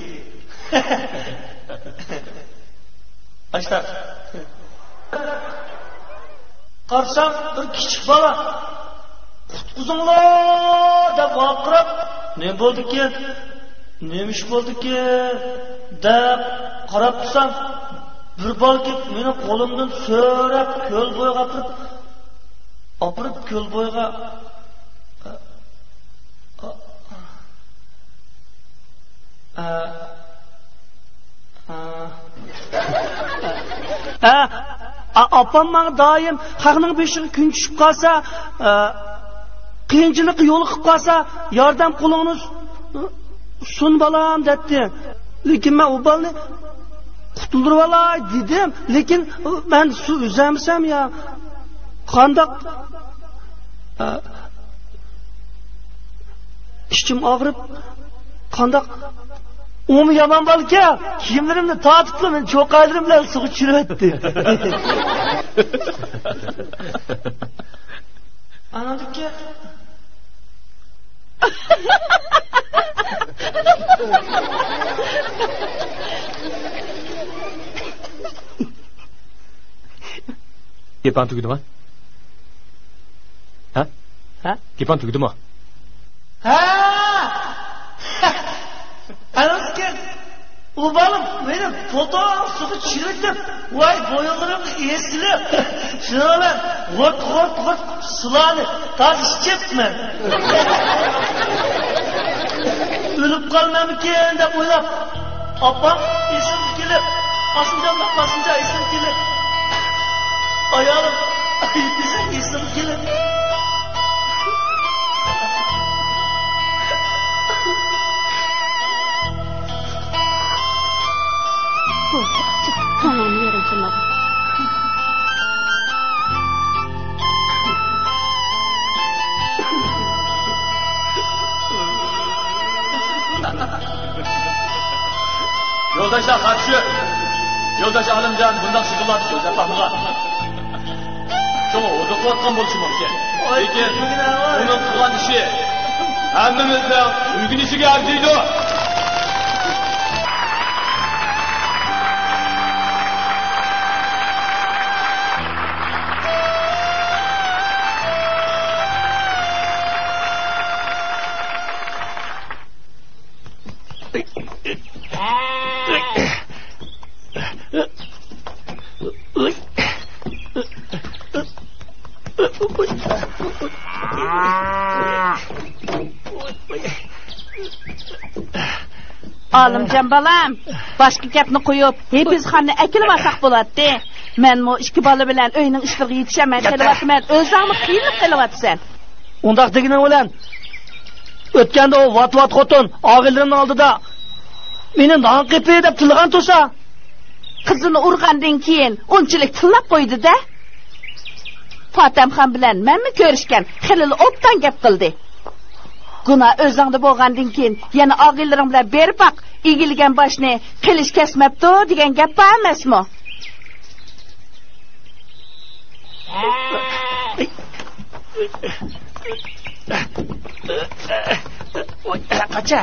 ئاشتا. قارىسام، بىر كىچىك بالا، «قۇتقۇزۇڭلار!» دەپ ۋارقىراپ، «نېمە بولدىكىن؟ نېمە ئىش بولدىكىن؟» دەپ قاراپ تۇرسام، بىر بالا كېلىپ، مېنىڭ قولۇمدىن سۆرەپ، كۆل بويىغا ئاپىرىپ، ئاپىرىپ، كۆل بويىغا، ئا، ئا، ئا، ئا، ئا، ئاپام ماڭا دائىم، «خەقنىڭ بېشىغا كۈن چۈشۈپ قالسا، ئا، قىيىنچىلىققا يولۇقۇپ قالسا، ياردەم قولۇڭنى سۇن، بالام» دەتتى. لېكىن مەن ئۇ بالىنى قۇتۇلدۇرۇۋالاي دېدىم، لېكىن مەن سۇ ئۈزەلمىسەم يا قانداق؟ ئىچىم ئاغرىپ، قانداق؟ ئۇمۇ يامان بالىكەن، كىيىملىرىمنى تارتىپلا مېنى چوقايلىرىم بىلەن سۇغا چۈشۈرۈۋەتتى. ئانىڭدىكى گېپىڭ تۈگىدىمۇ؟ ھە؟ ھە؟ گېپىڭ تۈگىدىمۇ؟ ھە! ئەنسىكىن، ئۇ بالىم مېنى پوتوڭ سۇغا چۈشۈرۈۋېتىپ، ۋاي، بويۇنلىرىمنى ئېسىلىپ، شۇنىڭ بىلەن غۇرت، غۇرت، غۇرت سۇلارنى تازا ئىچىپمەن. ئۆلۈپ قالمامىكىن دەپ ئويلاپ، ئاپام ئېسىمگە كېلىپ، قاسىمجانلىق قاسىمجان ئېسىمگە كېلىپ، ئايالىم ئېسىمگە كېلىپ. بولدى، ئاچچىق، كۆڭلۈڭنى يېرىم قىلمىغىن. يولداشلار خاتا چۈشۈپ، يولداش ئالىمجان بۇنداق شىغىللارنى سۆزلەپ باقمىغان. شۇڭا ھودۇقۇۋاتقان بولۇشى مۇمكىن. لېكىن ئۇنىڭ قىلغان ئىشى ھەممىمىزنىڭ ئۆگىنىشىگە ئەرزىيدۇ. ئالىمجان بالام، باشقا گەپنى قويۇپ، ھېپىزخاننى ئەكېلىۋالساق بولاتتى. مەنمۇ ئىككى بالا بىلەن ئۆينىڭ ئىشلىرىغا يېتىشەلمەي قېلىۋاتىمەن، ئۆزۈڭمۇ قىينىلىپ قېلىۋاتىسەن. ئۇنداق دېگىنىڭ بىلەن، ئۆتكەندە ئۇ ۋات-ۋات خوتۇن ئاغىنىلىرىمنىڭ ئالدىدا مېنى نان قېپى دەپ تىللىغان تۇرسا. قىزىنى ئۇرغاندىن كېيىن ئۇنچىلىك تىللاپ قويدى-دە. پاتەمخان بىلەن مەنمۇ كۆرۈشكەن، خېلىلا ئوبدان گەپ قىلدى. گۇناھ ئۆزۈڭدە بولغاندىن كېيىن يەنە ئاغىنىلىرىڭ بىلەن بېرىپ باق، ئېگىلگەن باشنى قىلىچ كەسمەپتۇ دېگەن گەپ بار ئەمەسمۇ؟ قاچا،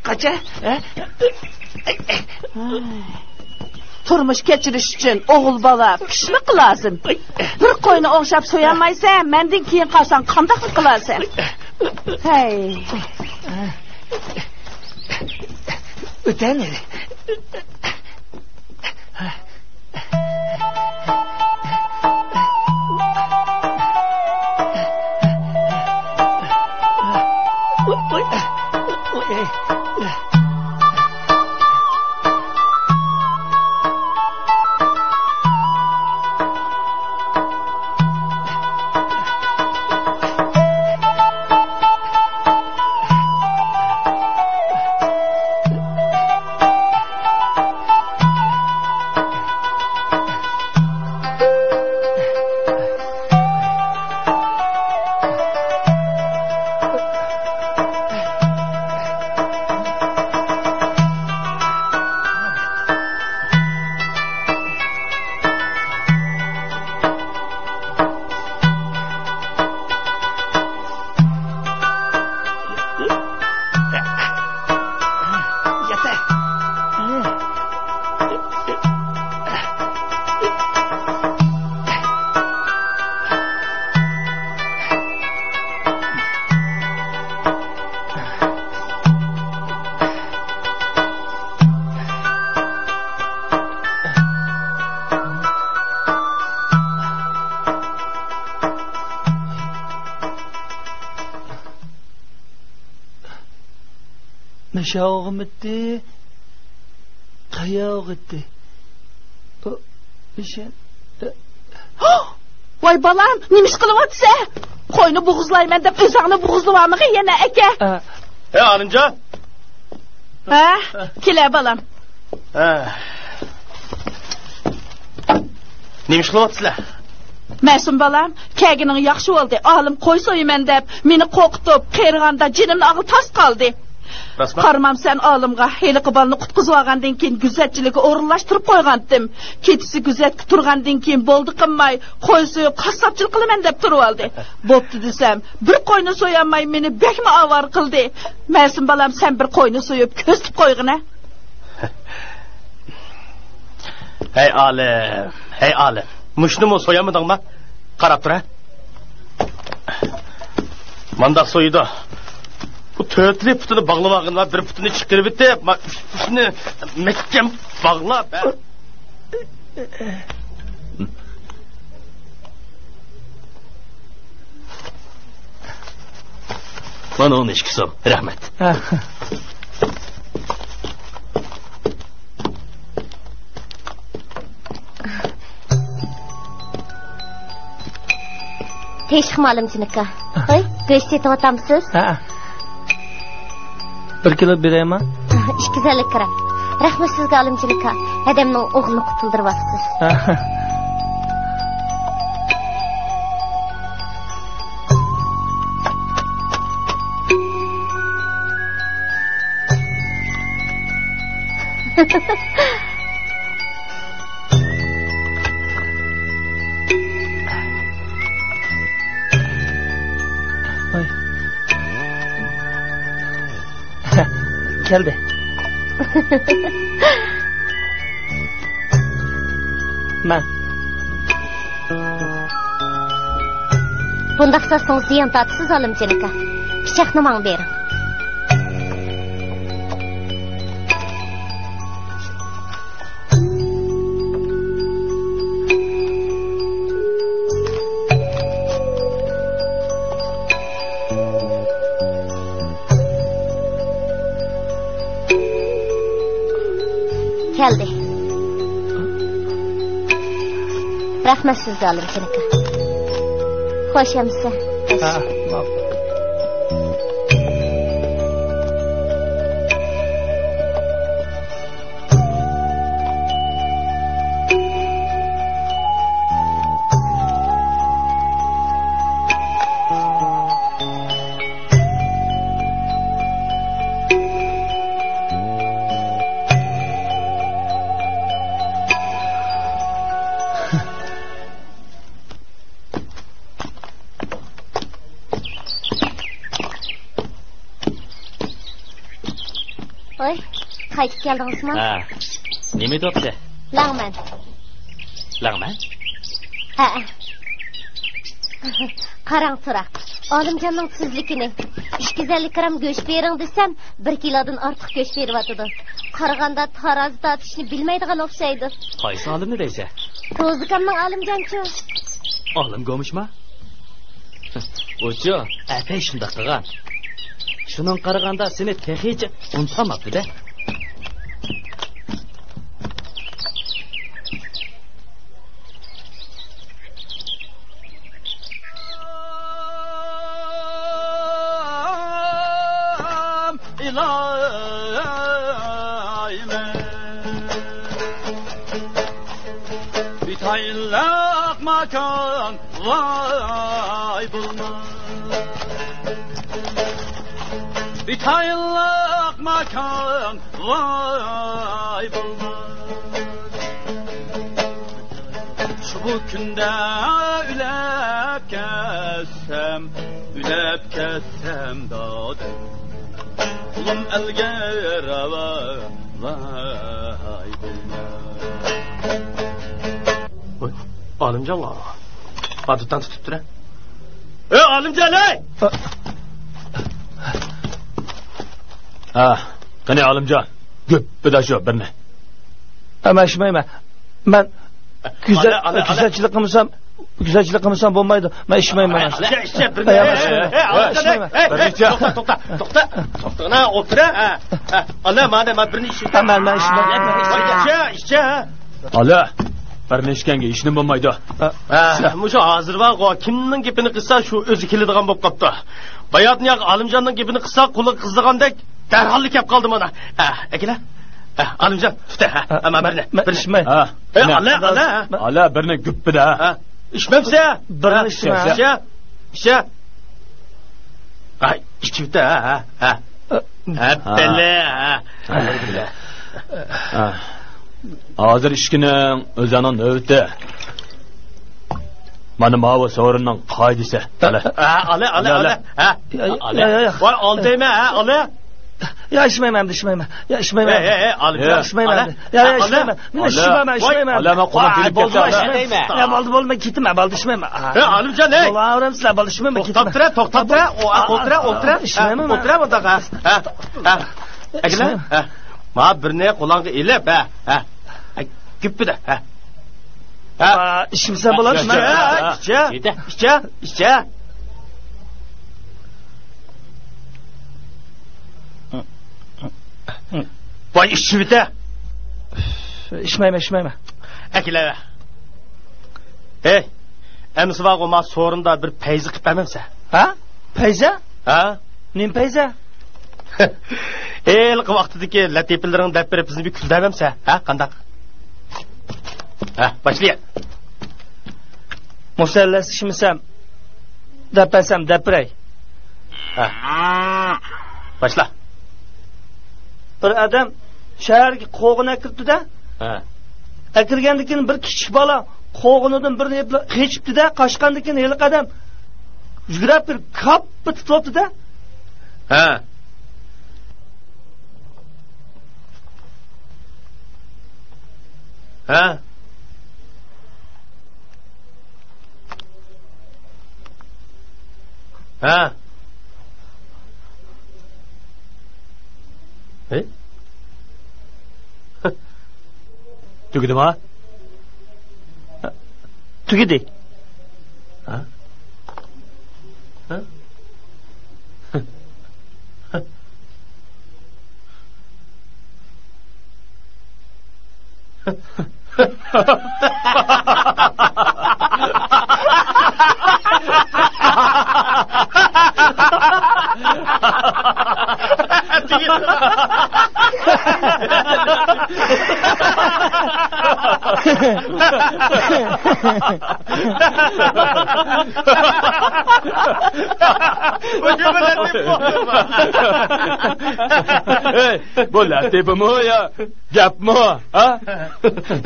قاچا. تۇرمۇش كەچۈرۈش ئۈچۈن ئوغۇل بالا پىشمىقى لازىم. بىر قوينى ئوڭشاپ سويالمايسەن، مەندىن كېيىن قالساڭ قانداقمۇ قىلارسەن؟ ھەي. ئۆتەن. ئاشاۋغىمىتى، قاياۋغىتى. ئۇ، ئىشەن-، ۋاي بالام، نېمە ئىش قىلىۋاتىسەن؟ قوينى بوغۇزلايمەن دەپ ئۆزۈڭنى بوغۇزلىۋالمىغىن يەنە، ئەكە. ئە. ھە، ئالىمجان. ھە، كېلە بالام. ھە. نېمە ئىش قىلىۋاتىسىلەر؟ مەسۇم بالام، كەلگىنىڭ ياخشى بولدى. ئالىم قوي سويىمەن دەپ، مېنى قورقۇتۇپ، قېرىغاندا جېنىمنى ئالغىلى تاس قالدى. راستمۇ؟ قارىمامسەن ئالىمغا، ھېلىقى بالىنى قۇتقۇزۇۋالغاندىن كېيىن، گۈزەتچىلىككە ئورۇنلاشتۇرۇپ قويغانتىم. كېچىسى گۈزەتكە تۇرغاندىن كېيىن، بولدى قىلماي، قوي سويۇپ، قاسساپچىلىق قىلىمەن دەپ تۇرۇۋالدى. بوپتۇ دېسەم، بىر قوينى سويالماي، مېنى بەكمۇ ئاۋارە قىلدى. مەسۇم بالام، سەن بىر قوينى سويۇپ، كۆزىتىپ قويغىنە. ھەي ئالىم، ھەي ئالىم، مۇشۇنىمۇ سويالمىدىڭما؟ قاراپ تۇر، ھە. مانداق سويىدۇ. بۇ تۆتىلا پۇتىنى باغلاپ ئالغىنى، بىر پۇتىنى چىقىرىۋېتىپ، ما-، ئۈچ پۇتىنى مەھكەم باغلاپ، ھە. مانا ئون ئىككى سوم. رەھمەت. ھە. تىنچلىقمۇ ئالىمجان ئاكا؟ ھە. ھوي، گۆش سېتىۋاتامسىز؟ ھە. بىر كىلو بېرەيما؟ ئىككى يۈز ئەللىك گرام. رەھمەت سىزگە، ئالىمجان ئاكا. ھەدەمنىڭ ئوغلىنى قۇتۇلدۇرۇۋاپسىز. ھە. ۋاي. كەلدى. مەن. بۇنداق ساتسىڭىز زىيان تارتىسىز، ئالىمجان ئاكا. پىچاقنى ماڭا بېرىڭ. كەلدى. رەھمەت سىزگە، ئالىمجان ئاكا. خوش ئەمىسە. ھە، ماقۇل. ھوي، قايتىپ كەلدىڭىزمۇ؟ ھە. نېمە ئېتىۋاتىسەن؟ لەڭمەن. لەڭمەن؟ ھەئە. قاراڭ تۇراق، ئالىمجاننىڭ تېزلىكىنى. ئىككى يۈز ئەللىك گرام گۆش بېرىڭ دېسەم، بىر كىلودىن ئارتۇق گۆش بېرىۋاتىدۇ. قارىغاندا تارازا تارتىشنى بىلمەيدىغان ئوخشايدۇ. قايسى ئالىمنى دەيسەن؟ توزىكامنىڭ ئالىمجانچۇ. ئالىم گومۇشما؟ ئۇچۇ ئەتەي شۇنداق قىلغان. شۇنىڭغا قارىغاندا سېنى تېخىچە ئۇنتۇالماپتۇ-دە. ئىلاھىم، بىتايىنلىق ماكان ۋاي بولماس. بىتايىنلىق ماكان ۋاي بولماس. شۇ كۈندە ئۆلۈپ كەتسەم، ئۆلۈپ كەتسەم دادىم، ئۇلۇم ئەلگە راۋا ۋاي بولماس. ۋاي، ئالىمجانغا ئادەتتىن تۇتۇپتۇ-دە. ئەي ئالىمجان، ئەي! ھە، قېنى ئالىمجان، گۈپپىدە شۇ بىرنى. ھە، مەن ئىچمەيمەن. مەن گۈزەل، ئالا، ئالا، ئالا. گۈزەلچىلىك قىلمىسام، گۈزەلچىلىك قىلمىسام بولمايدۇ. مەن ئىچمەيمەن. ئەي، ئىچە، ئىچە، بىر ئەي، نەرسە. ئەي، ئەي، ئەي، ئەي، بىر نەرسە. توختا، توختا، توختا. توختا، توختا، ئولتۇر، ھە، ھە. ئالا، مانا، مانا، بىرنى ئىچىپ. ھە، مەن، مەن ئىچمەيمەن. ئىچە، ئىچە، ھە. ئالا، بىرنى ئىچكەنگە ھېچنېمە بولمايدۇ. ھە، مۇشۇ ھازىر بارغۇ، كىمنىڭ گېپىنى قىلسا، شۇ ئۆزى كېلىدىغان بولۇپ قاپتۇ. باياتىن ياق ئالىمجاننىڭ گېپىنى قىلسا، قۇلىقى قىزىغاندەك دەرھاللا كەپ قالدى مانا. ھە، ئەكېلە. ھە، ئالىمجان، تۈتە، ھە، ھە، ئەمما بىرنى، مەن، بىر ئىچمەي. ھە، ئەي، ئالا، ئالا، ھە. ئالا، بىرنى گۈپپىدە، ھە. ھە، ئىچمەمسە؟ بىرنى ھە، ئىچمە. ئىچە، ئىچە. ھە، ئىچىۋېتە، ھە، ھە، ھە. ھە، بەلە، ھە. ھە. ھازىر ئىچكىنىڭ ئۆزۈڭنىڭ نۆۋىتى. مانا ماۋۇ سورۇننىڭ قائىدىسى. ئالە. ھە، ئالە، ئالە، ئالە، ئالە. ئالە. ھە. يا، يا، ئالە. يا، يا، يا. ۋاي، ئالدايمەن، ھە، ئالە. يا، ئىچمەيمەن ئەمدى، ئىچمەيمەن. يا، ئىچمەيمەن. ھەي، ھەي، ھەي، ئالىمجان. يا، ئىچمەيمەن ئالە. ئەمدى. يا، يا، ئالە. ئىچمەيمەن. مېنى ئالە. ئىچمەيمەن، ۋاي، ئىچمەيمەن. ئالە، مەن قولۇم ۋاي، تېگىپ بولدى، كەتتى. ئىچمەيمەن. يا، بولدى، بولدى، مەن كېتىمەن، بولدى، ئىچمەيمەن. ھە، ئالىمجان، ھەي. بولدى، ئاۋۇرامسىلەر، بولدى، ئىچمەيمەن، توختاپ كېتىمەن. تۇرە، توختاپ تۇرە. ئولتۇرە، ئولتۇرە. ئىچمەيمەن. ئولتۇرە، بۇنداق، ھە. ھە، ھە. ئەكېلە. ئىچمەيمەن. ھە. ما بىرنى قولۇڭغا ئېلىپ، ھە، ھە. گۈپپىدە، ھە. ھە. ئىچمىسە بولامدۇ؟ ئىچە، ئىچە، ئىچە، ئىچە. ۋاي، ئىچىۋېتە. ئىچمەيمەن، ئىچمەيمەن. ئەكېلە. ھەي، ئەمىسە بارغۇ، ما سورۇندا بىر پەيزە قىلىپ بەرمەمسە؟ ھە؟ پەيزە؟ ھە؟ نېمە پەيزە؟ ھېلىقى ۋاقتىدىكى لەتىپىلىرىڭنى دەپ بېرىپ، بىزنى بىر كۈلدۈرمەمسە؟ ھە، قانداق؟ ھە، باشلىيە. مۇسەللەس ئىچمىسەم، دەپ بەرسەم، دەپ بېرەي. ھە. باشلا. بىر ئادەم شەھەرگە قوغۇن ئەكىرىپتۇ-دە. ھە. ئەكىرگەندىن كېيىن بىر كىچىك بالا قوغۇنىدىن بىرنى ئېلىپ قېچىپتۇ-دە، قاچقاندىن كېيىن ھېلىقى ئادەم يۈگۈرۈپ بىر كاپپا تۇتۇۋاپتۇ-دە. ھە. ھە. ھە. ھەي؟ تۈگىدىما؟ تۈگىدى. ھە؟ ھە؟ ھەي، بۇ لەتىپىمۇ يا گەپمۇ، ھە؟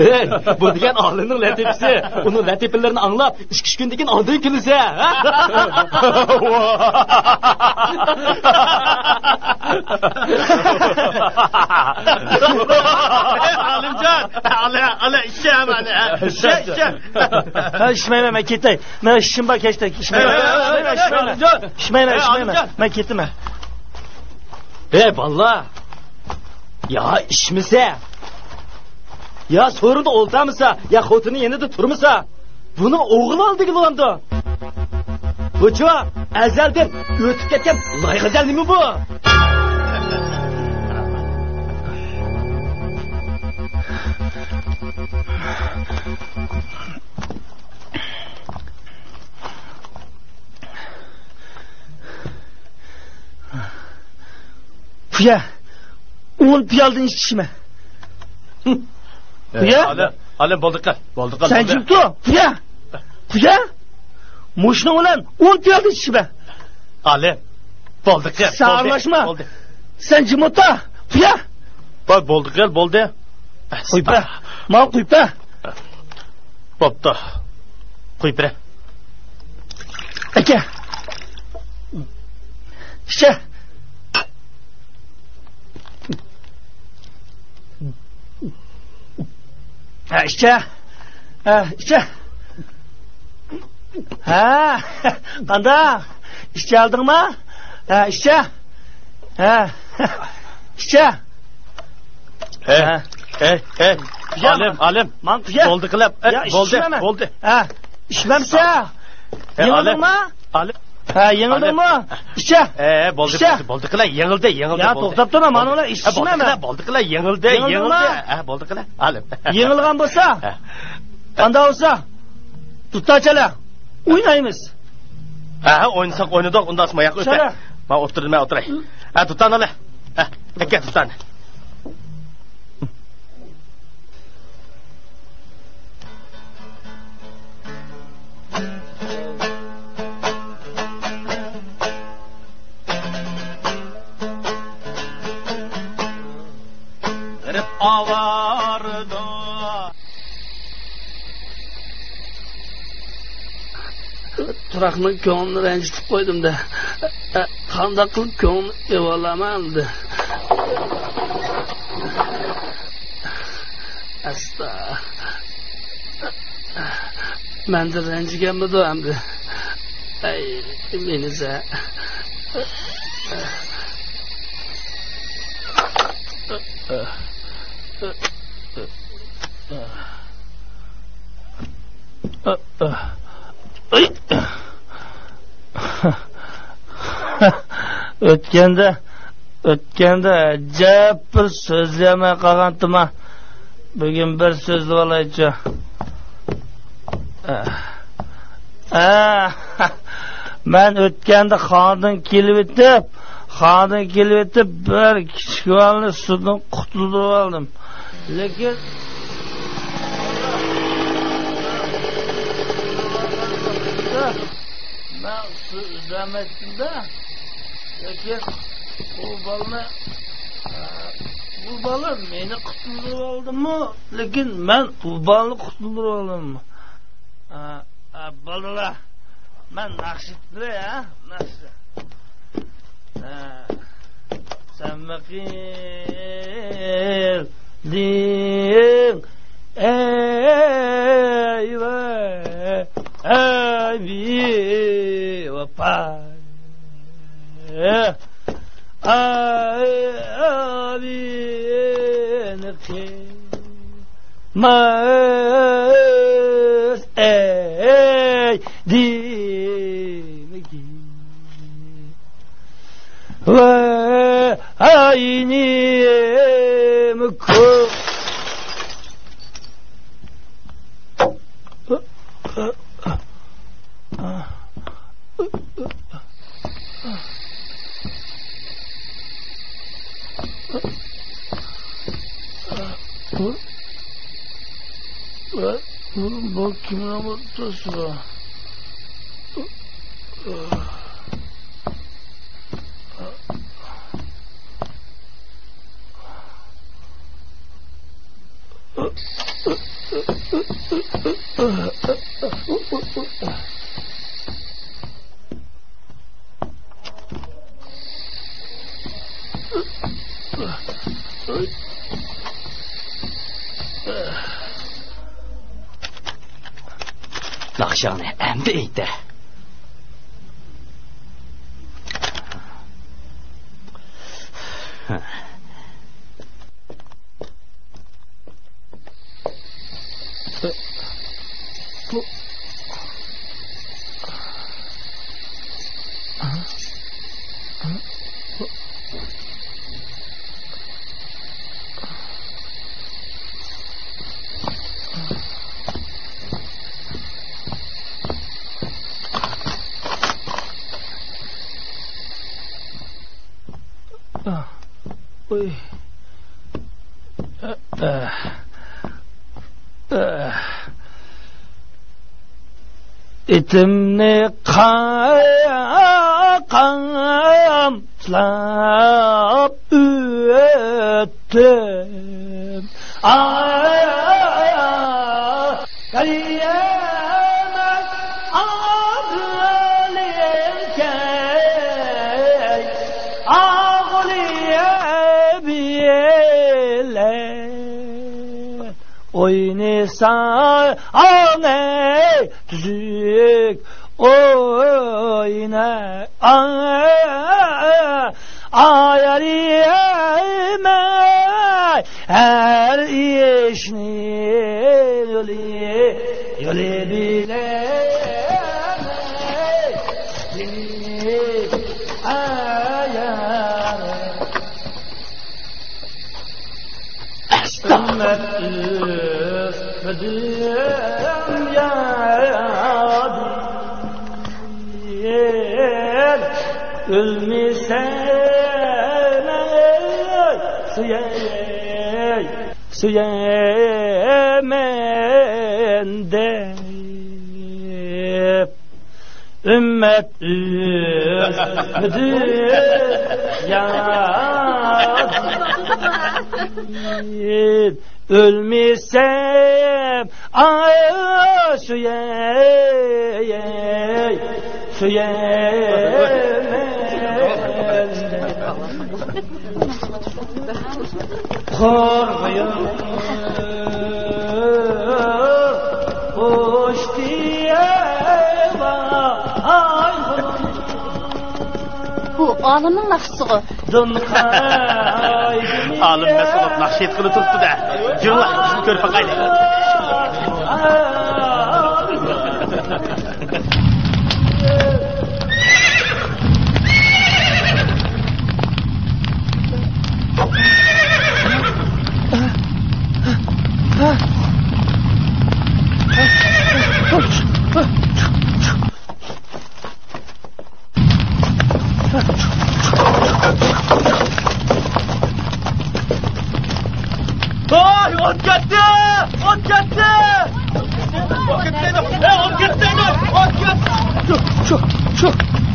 ھەي، بۇ دېگەن ئالىمنىڭ لەتىپىسى. ئۇنىڭ لەتىپىلىرىنى ئاڭلاپ، ئىككى-ئۈچ كۈندىن كېيىن ئاندىن كۈلىسە، ھە؟ ئالىمجان، ئالە، ئالە، ئىچە، مانا، ئىچە، ئىچە. ھە، ئىچمەيمەن، مەن كېتەي. مەن ئىشىم بار، كەچتە ئىشمەيمەن. ئىچمەيمەن، ئىچمەيمەن. مەن كېتىمەن. ھەي، بالىلار. يا ئىچمىسە، يا سورۇندا ئولتۇرمىسا، يا خوتۇنى يېنىدا تۇرمىسا، بۇنى ئوغۇل ئالدى دېگىلى بولامدۇ؟ بۇچۇ ئەزەلدىن ئۆتۈپ كەتكەن لايغەزەل نېمە بۇ؟ پۇيا، ئون پىيالىدىن ئىچىشىمەن. پۇيا. ئالىم، ئالىم، بولدى قىل، بولدى قىل، سەن بولدى. جىم تۇر، پۇيا. پۇيا، مۇشۇنىڭ بىلەن ئون پىيالىدىن ئىچىشىمەن. ئالىم، بولدى قىل، سەن بولدى، ئارىلاشما. بولدى. سەن جىم ئولتۇر، پۇيا. بولدى قىل، بولدى. قويۇپ بەر. ماڭا قويۇپ بەر. بوپتۇ. قويۇپ بېرە. ئاكا. ئىچە. ھە، ئىچە. ھە، ئىچە. ھە، قانداق؟ ئىچەلدىڭما؟ ھە، ئىچە. ھە. ئىچە. ھەي، ھە. ھەي، ھەي. ئالىم، ئالىم. ماڭ قىيا. بولدى قىلىپ. يا، بولدى، ئىچمەمە. بولدى. ھە. ئىچمەمسە؟ ھە، يېڭىلدىڭمۇ؟ ئالىپ. ھە، يېڭىلدىڭمۇ؟ ئالىپ. ئىچە. ھە، بولدى، ئىچە. بولدى، بولدى قىلە، يېڭىلدى، يېڭىلدى، يا، بولدى. توختاپ تۇرما، مانا ئۇلار ھە، بولدى ئىچىشمەمە. قىلە، بولدى قىلە، يېڭىلدى، يېڭىلدىڭمۇ؟ يېڭىلدى. ھە، بولدى قىلە، ئالىپ. يېڭىلغان بولسا، ھە. ئاندا بولسا، دۇتارچالا، ئوينايمىز. ھە، ھە، ئوينىساق ئوينىدۇق، ئۇنداق ماياق ئۆتە. شۇنداق. مانا ئولتۇردۇم، مەن ئولتۇراي. ھە، دۇتارنى ئالە. ھە، ئەكە دۇتارنى. غېرىب ئاۋارىدۇ. تۇراقنىڭ كۆڭلىنى رەنجىتىپ قويدۇم-دە. قانداق قىلىپ كۆڭلىنى ئېۋالامەن ئەمدى؟ ئەستا. مەندىن رەنجىگەنمىدۇ ئەمدى؟ ئەي، مېنى زە. ئۆتكەندە، ئۆتكەندە ئەجەب بىر سۆزلىيەلمەي قالغانتىم-ھە. بۈگۈن بىر سۆزلىۋالايچۇ. ئە، مەن ئۆتكەندە خانىدىن كېلىۋېتىپ، خانىدىن كېلىۋېتىپ، بىر كىچىك بالىنى سۇدىن قۇتۇلدۇرۇۋالدىم. لېكىن مەن سۇ ئۈزەلمەيتتىم-دە. لېكىن ئۇ بالىنى، ئە، ئۇ بالا مېنى قۇتۇلدۇرۇۋالدىمۇ؟ لېكىن مەن ئۇ بالىنى قۇتۇلدۇرۇۋالدىممۇ؟ ئە، ئە، بالىلار، مەن ناخشا ئېيتىپ بېرەي، ھە؟ ناخشا. ئە، سەن مىقىل دىيىڭ، ئەي ۋە، ئەي بىۋاپا. ئاي، ئاي، مەس ئەي دېمىگىن. ۋە ئاينىم كۆ. بۇ، بۇ، بۇ كىمنىڭ ئوتتۇرىسى بۇ؟ ناخشاڭنى ئەمدى ئېيتە. ئۇي. ئېتىمنى قا-، قامچىلاپ ئۆتتۈم. ئا، قەييەمەن ئاغلىكەي، ئاغلىيە بىلە. ئوينىساڭ ئاڭاي تۈزۈك ئوينا. ئايرىيەلمەي ھەر ئىشنى يولى، يولى بىلەن. دۇنيا دېگىن ئۆلمىسەم، سۆيەي، سۆيەمەن دەپ. ئۈممەت ئۆلمىدى يا، ئۆلمىسەم، ئاي، سۆيەي، سۆيەمەن. قورغىيىڭ پۇشتى ئايغىلىڭ. بۇ ئالىمنىڭ ناخشىسىغۇ. ئالىم مەست بولۇپ ناخشا ئېيتقىلى تۇرۇپتۇ-دە. يۈرۈڭلار، كۆرۈپ باقايلى. ۋاي، ئوت كەتتى! ئوت كەتتى! ئوت كەتتى! ئوت كەتتى! ئوت كەتتى! چۇ، چۇ، چۇ،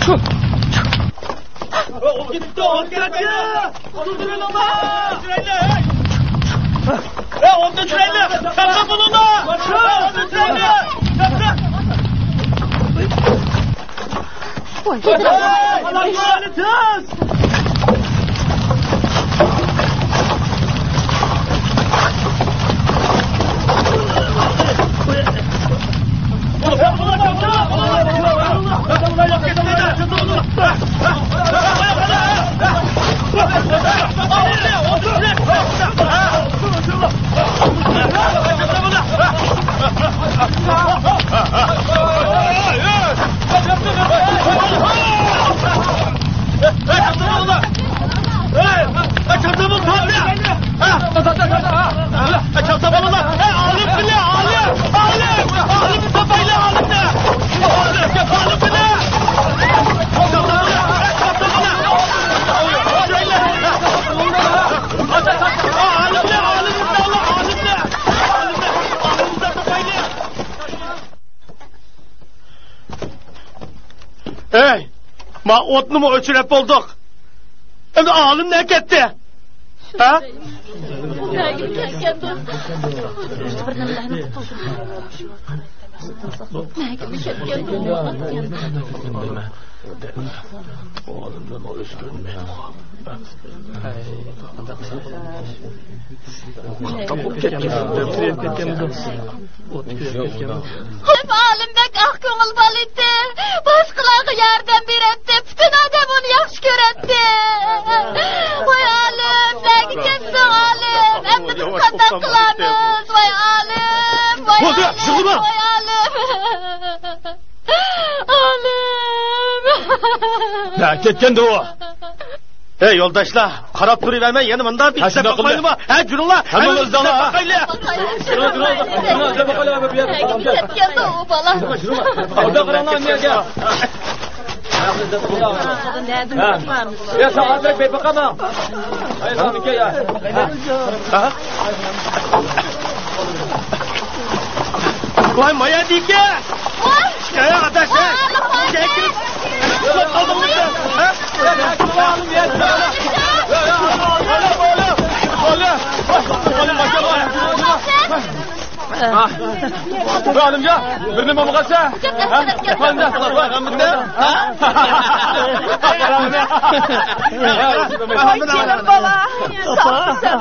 چۇ. ئوت كەتتى! ئوت كەتتى! ئوت كەتتى! ئوت كەتتى! ئەي، ما ئوتنىمۇ ئۆچۈرۈپ بولدۇق. ئەمدى ئالىم نەگە كەتتى؟ ھە؟ ئالىم بەك ئاق كۆڭۈل بالا ئىدى. باشقىلارغا ياردەم بېرەتتى. پۈتۈن ئادەم ئۇنى ياخشى كۆرەتتى. ۋاي ئالىم، نەگە كەتتىڭ ئالىم؟ ئەمدى بىز قانداق قىلارمىز؟ ۋاي ئالىم، ۋاي ئالىم، ۋاي ئالىم. ئالىم. نەگە كەتكەندۇ ئۇ؟ ھەي يولداشلار، قاراپ تۇرۇۋەرمەي يەنە مۇنداق بىر ئىشلەپ باقمايلىمۇ؟ ھە، جۈرۈڭلار، ھەممىڭلار ئىزدەڭلار. باقايلى. كەتكەندۇ ئۇ بالا. يا ساغاتراق بېرىپ باقامەن. ھە؟ ۋاي مايا دىكە. ۋاي. يا، يا، ئاداش، ۋاي، ھە؟ ۋاي. ۋاي، ئالىمجان، بىر نېمە بولغانسا؟ ھە؟ قانداق؟ ھە؟ ۋاي، جېنىم بالا. ئاپا،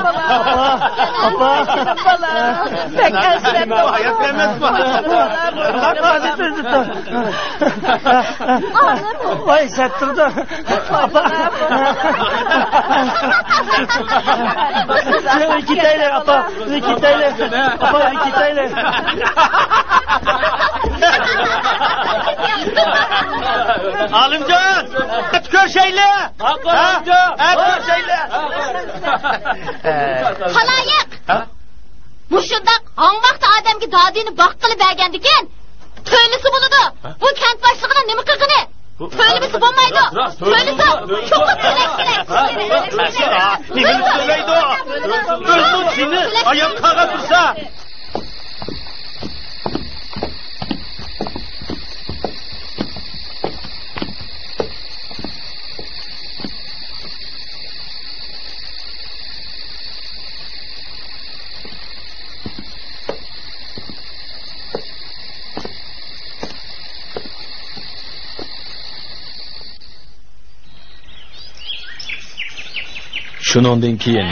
ئاپا، ئاپا. بەك ئەنسىرەپ. ۋاي، سەت تۇرىدۇ. ئاپا. كېتەيلى، ئاپا. كېتەيلى. ئاپا، كېتەيلى. ئالىمجان، كۆرۈشەيلى. ھە؟ كۆرۈشەيلى. خالايىق! ھە؟ مۇشۇنداق ھاڭۋاقتا ئادەمگە دادىنى باققىلى بەرگەندىكىن، تۆلىسە بولىدۇ. بۇ كەنت باشلىقىنىڭ نېمە قىلغىنى؟ تۆلىمىسە بولمايدۇ. تۆلىسە، چوقۇم تۆلەش كېرەك. نېمىنى تۆلەيدۇ؟ ئۆزىنىڭ تېنى ئايان قالغان تۇرسا. شۇنىڭدىن كېيىن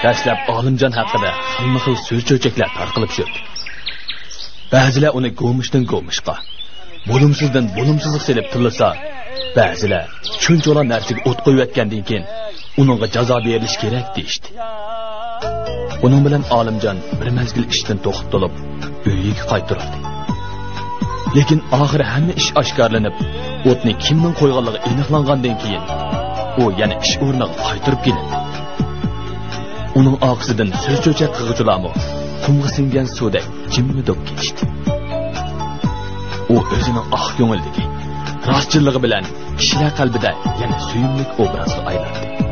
دەسلەپ ئالىمجان ھەققىدە خىلمۇ خىل سۆز چۆچەكلەر تارقىلىپ يۈردى. بەزىلەر ئۇنى گومۇشتىن گومۇشقا، بولۇمسىزدىن بولۇمسىزغا سېلىپ تىللىسا، بەزىلەر شۇنچىۋالا نەرسىگە ئوت قويۇۋەتكەندىن كېيىن ئۇنىڭغا جازا بېرىلىشى كېرەك دېيىشتى. بۇنىڭ بىلەن ئالىمجان بىر مەزگىل ئىشتىن توختىتىلىپ، ئۆيىگە قايتۇرۇلدى. لېكىن ئاخىرى ھەممە ئىش ئاشكارىلىنىپ، ئوتنى كىمنىڭ قويغانلىقى ئېنىقلانغاندىن كېيىن، ئۇ يەنە ئىش ئورنىغا قايتۇرۇپ كېلىندى. ئۇنىڭ ئارقىسىدىن سۆز چۆچەك قىلغۇچىلارمۇ قۇمغا سىڭگەن سۇدەك جىممىدۇپ كېتىشتى. ئۇ ئۆزىنىڭ ئاق كۆڭۈللۈكى، راستچىللىقى بىلەن كىشىلەر قەلبىدە يەنە سۆيۈملۈك ئوبرازغا ئايلاندى.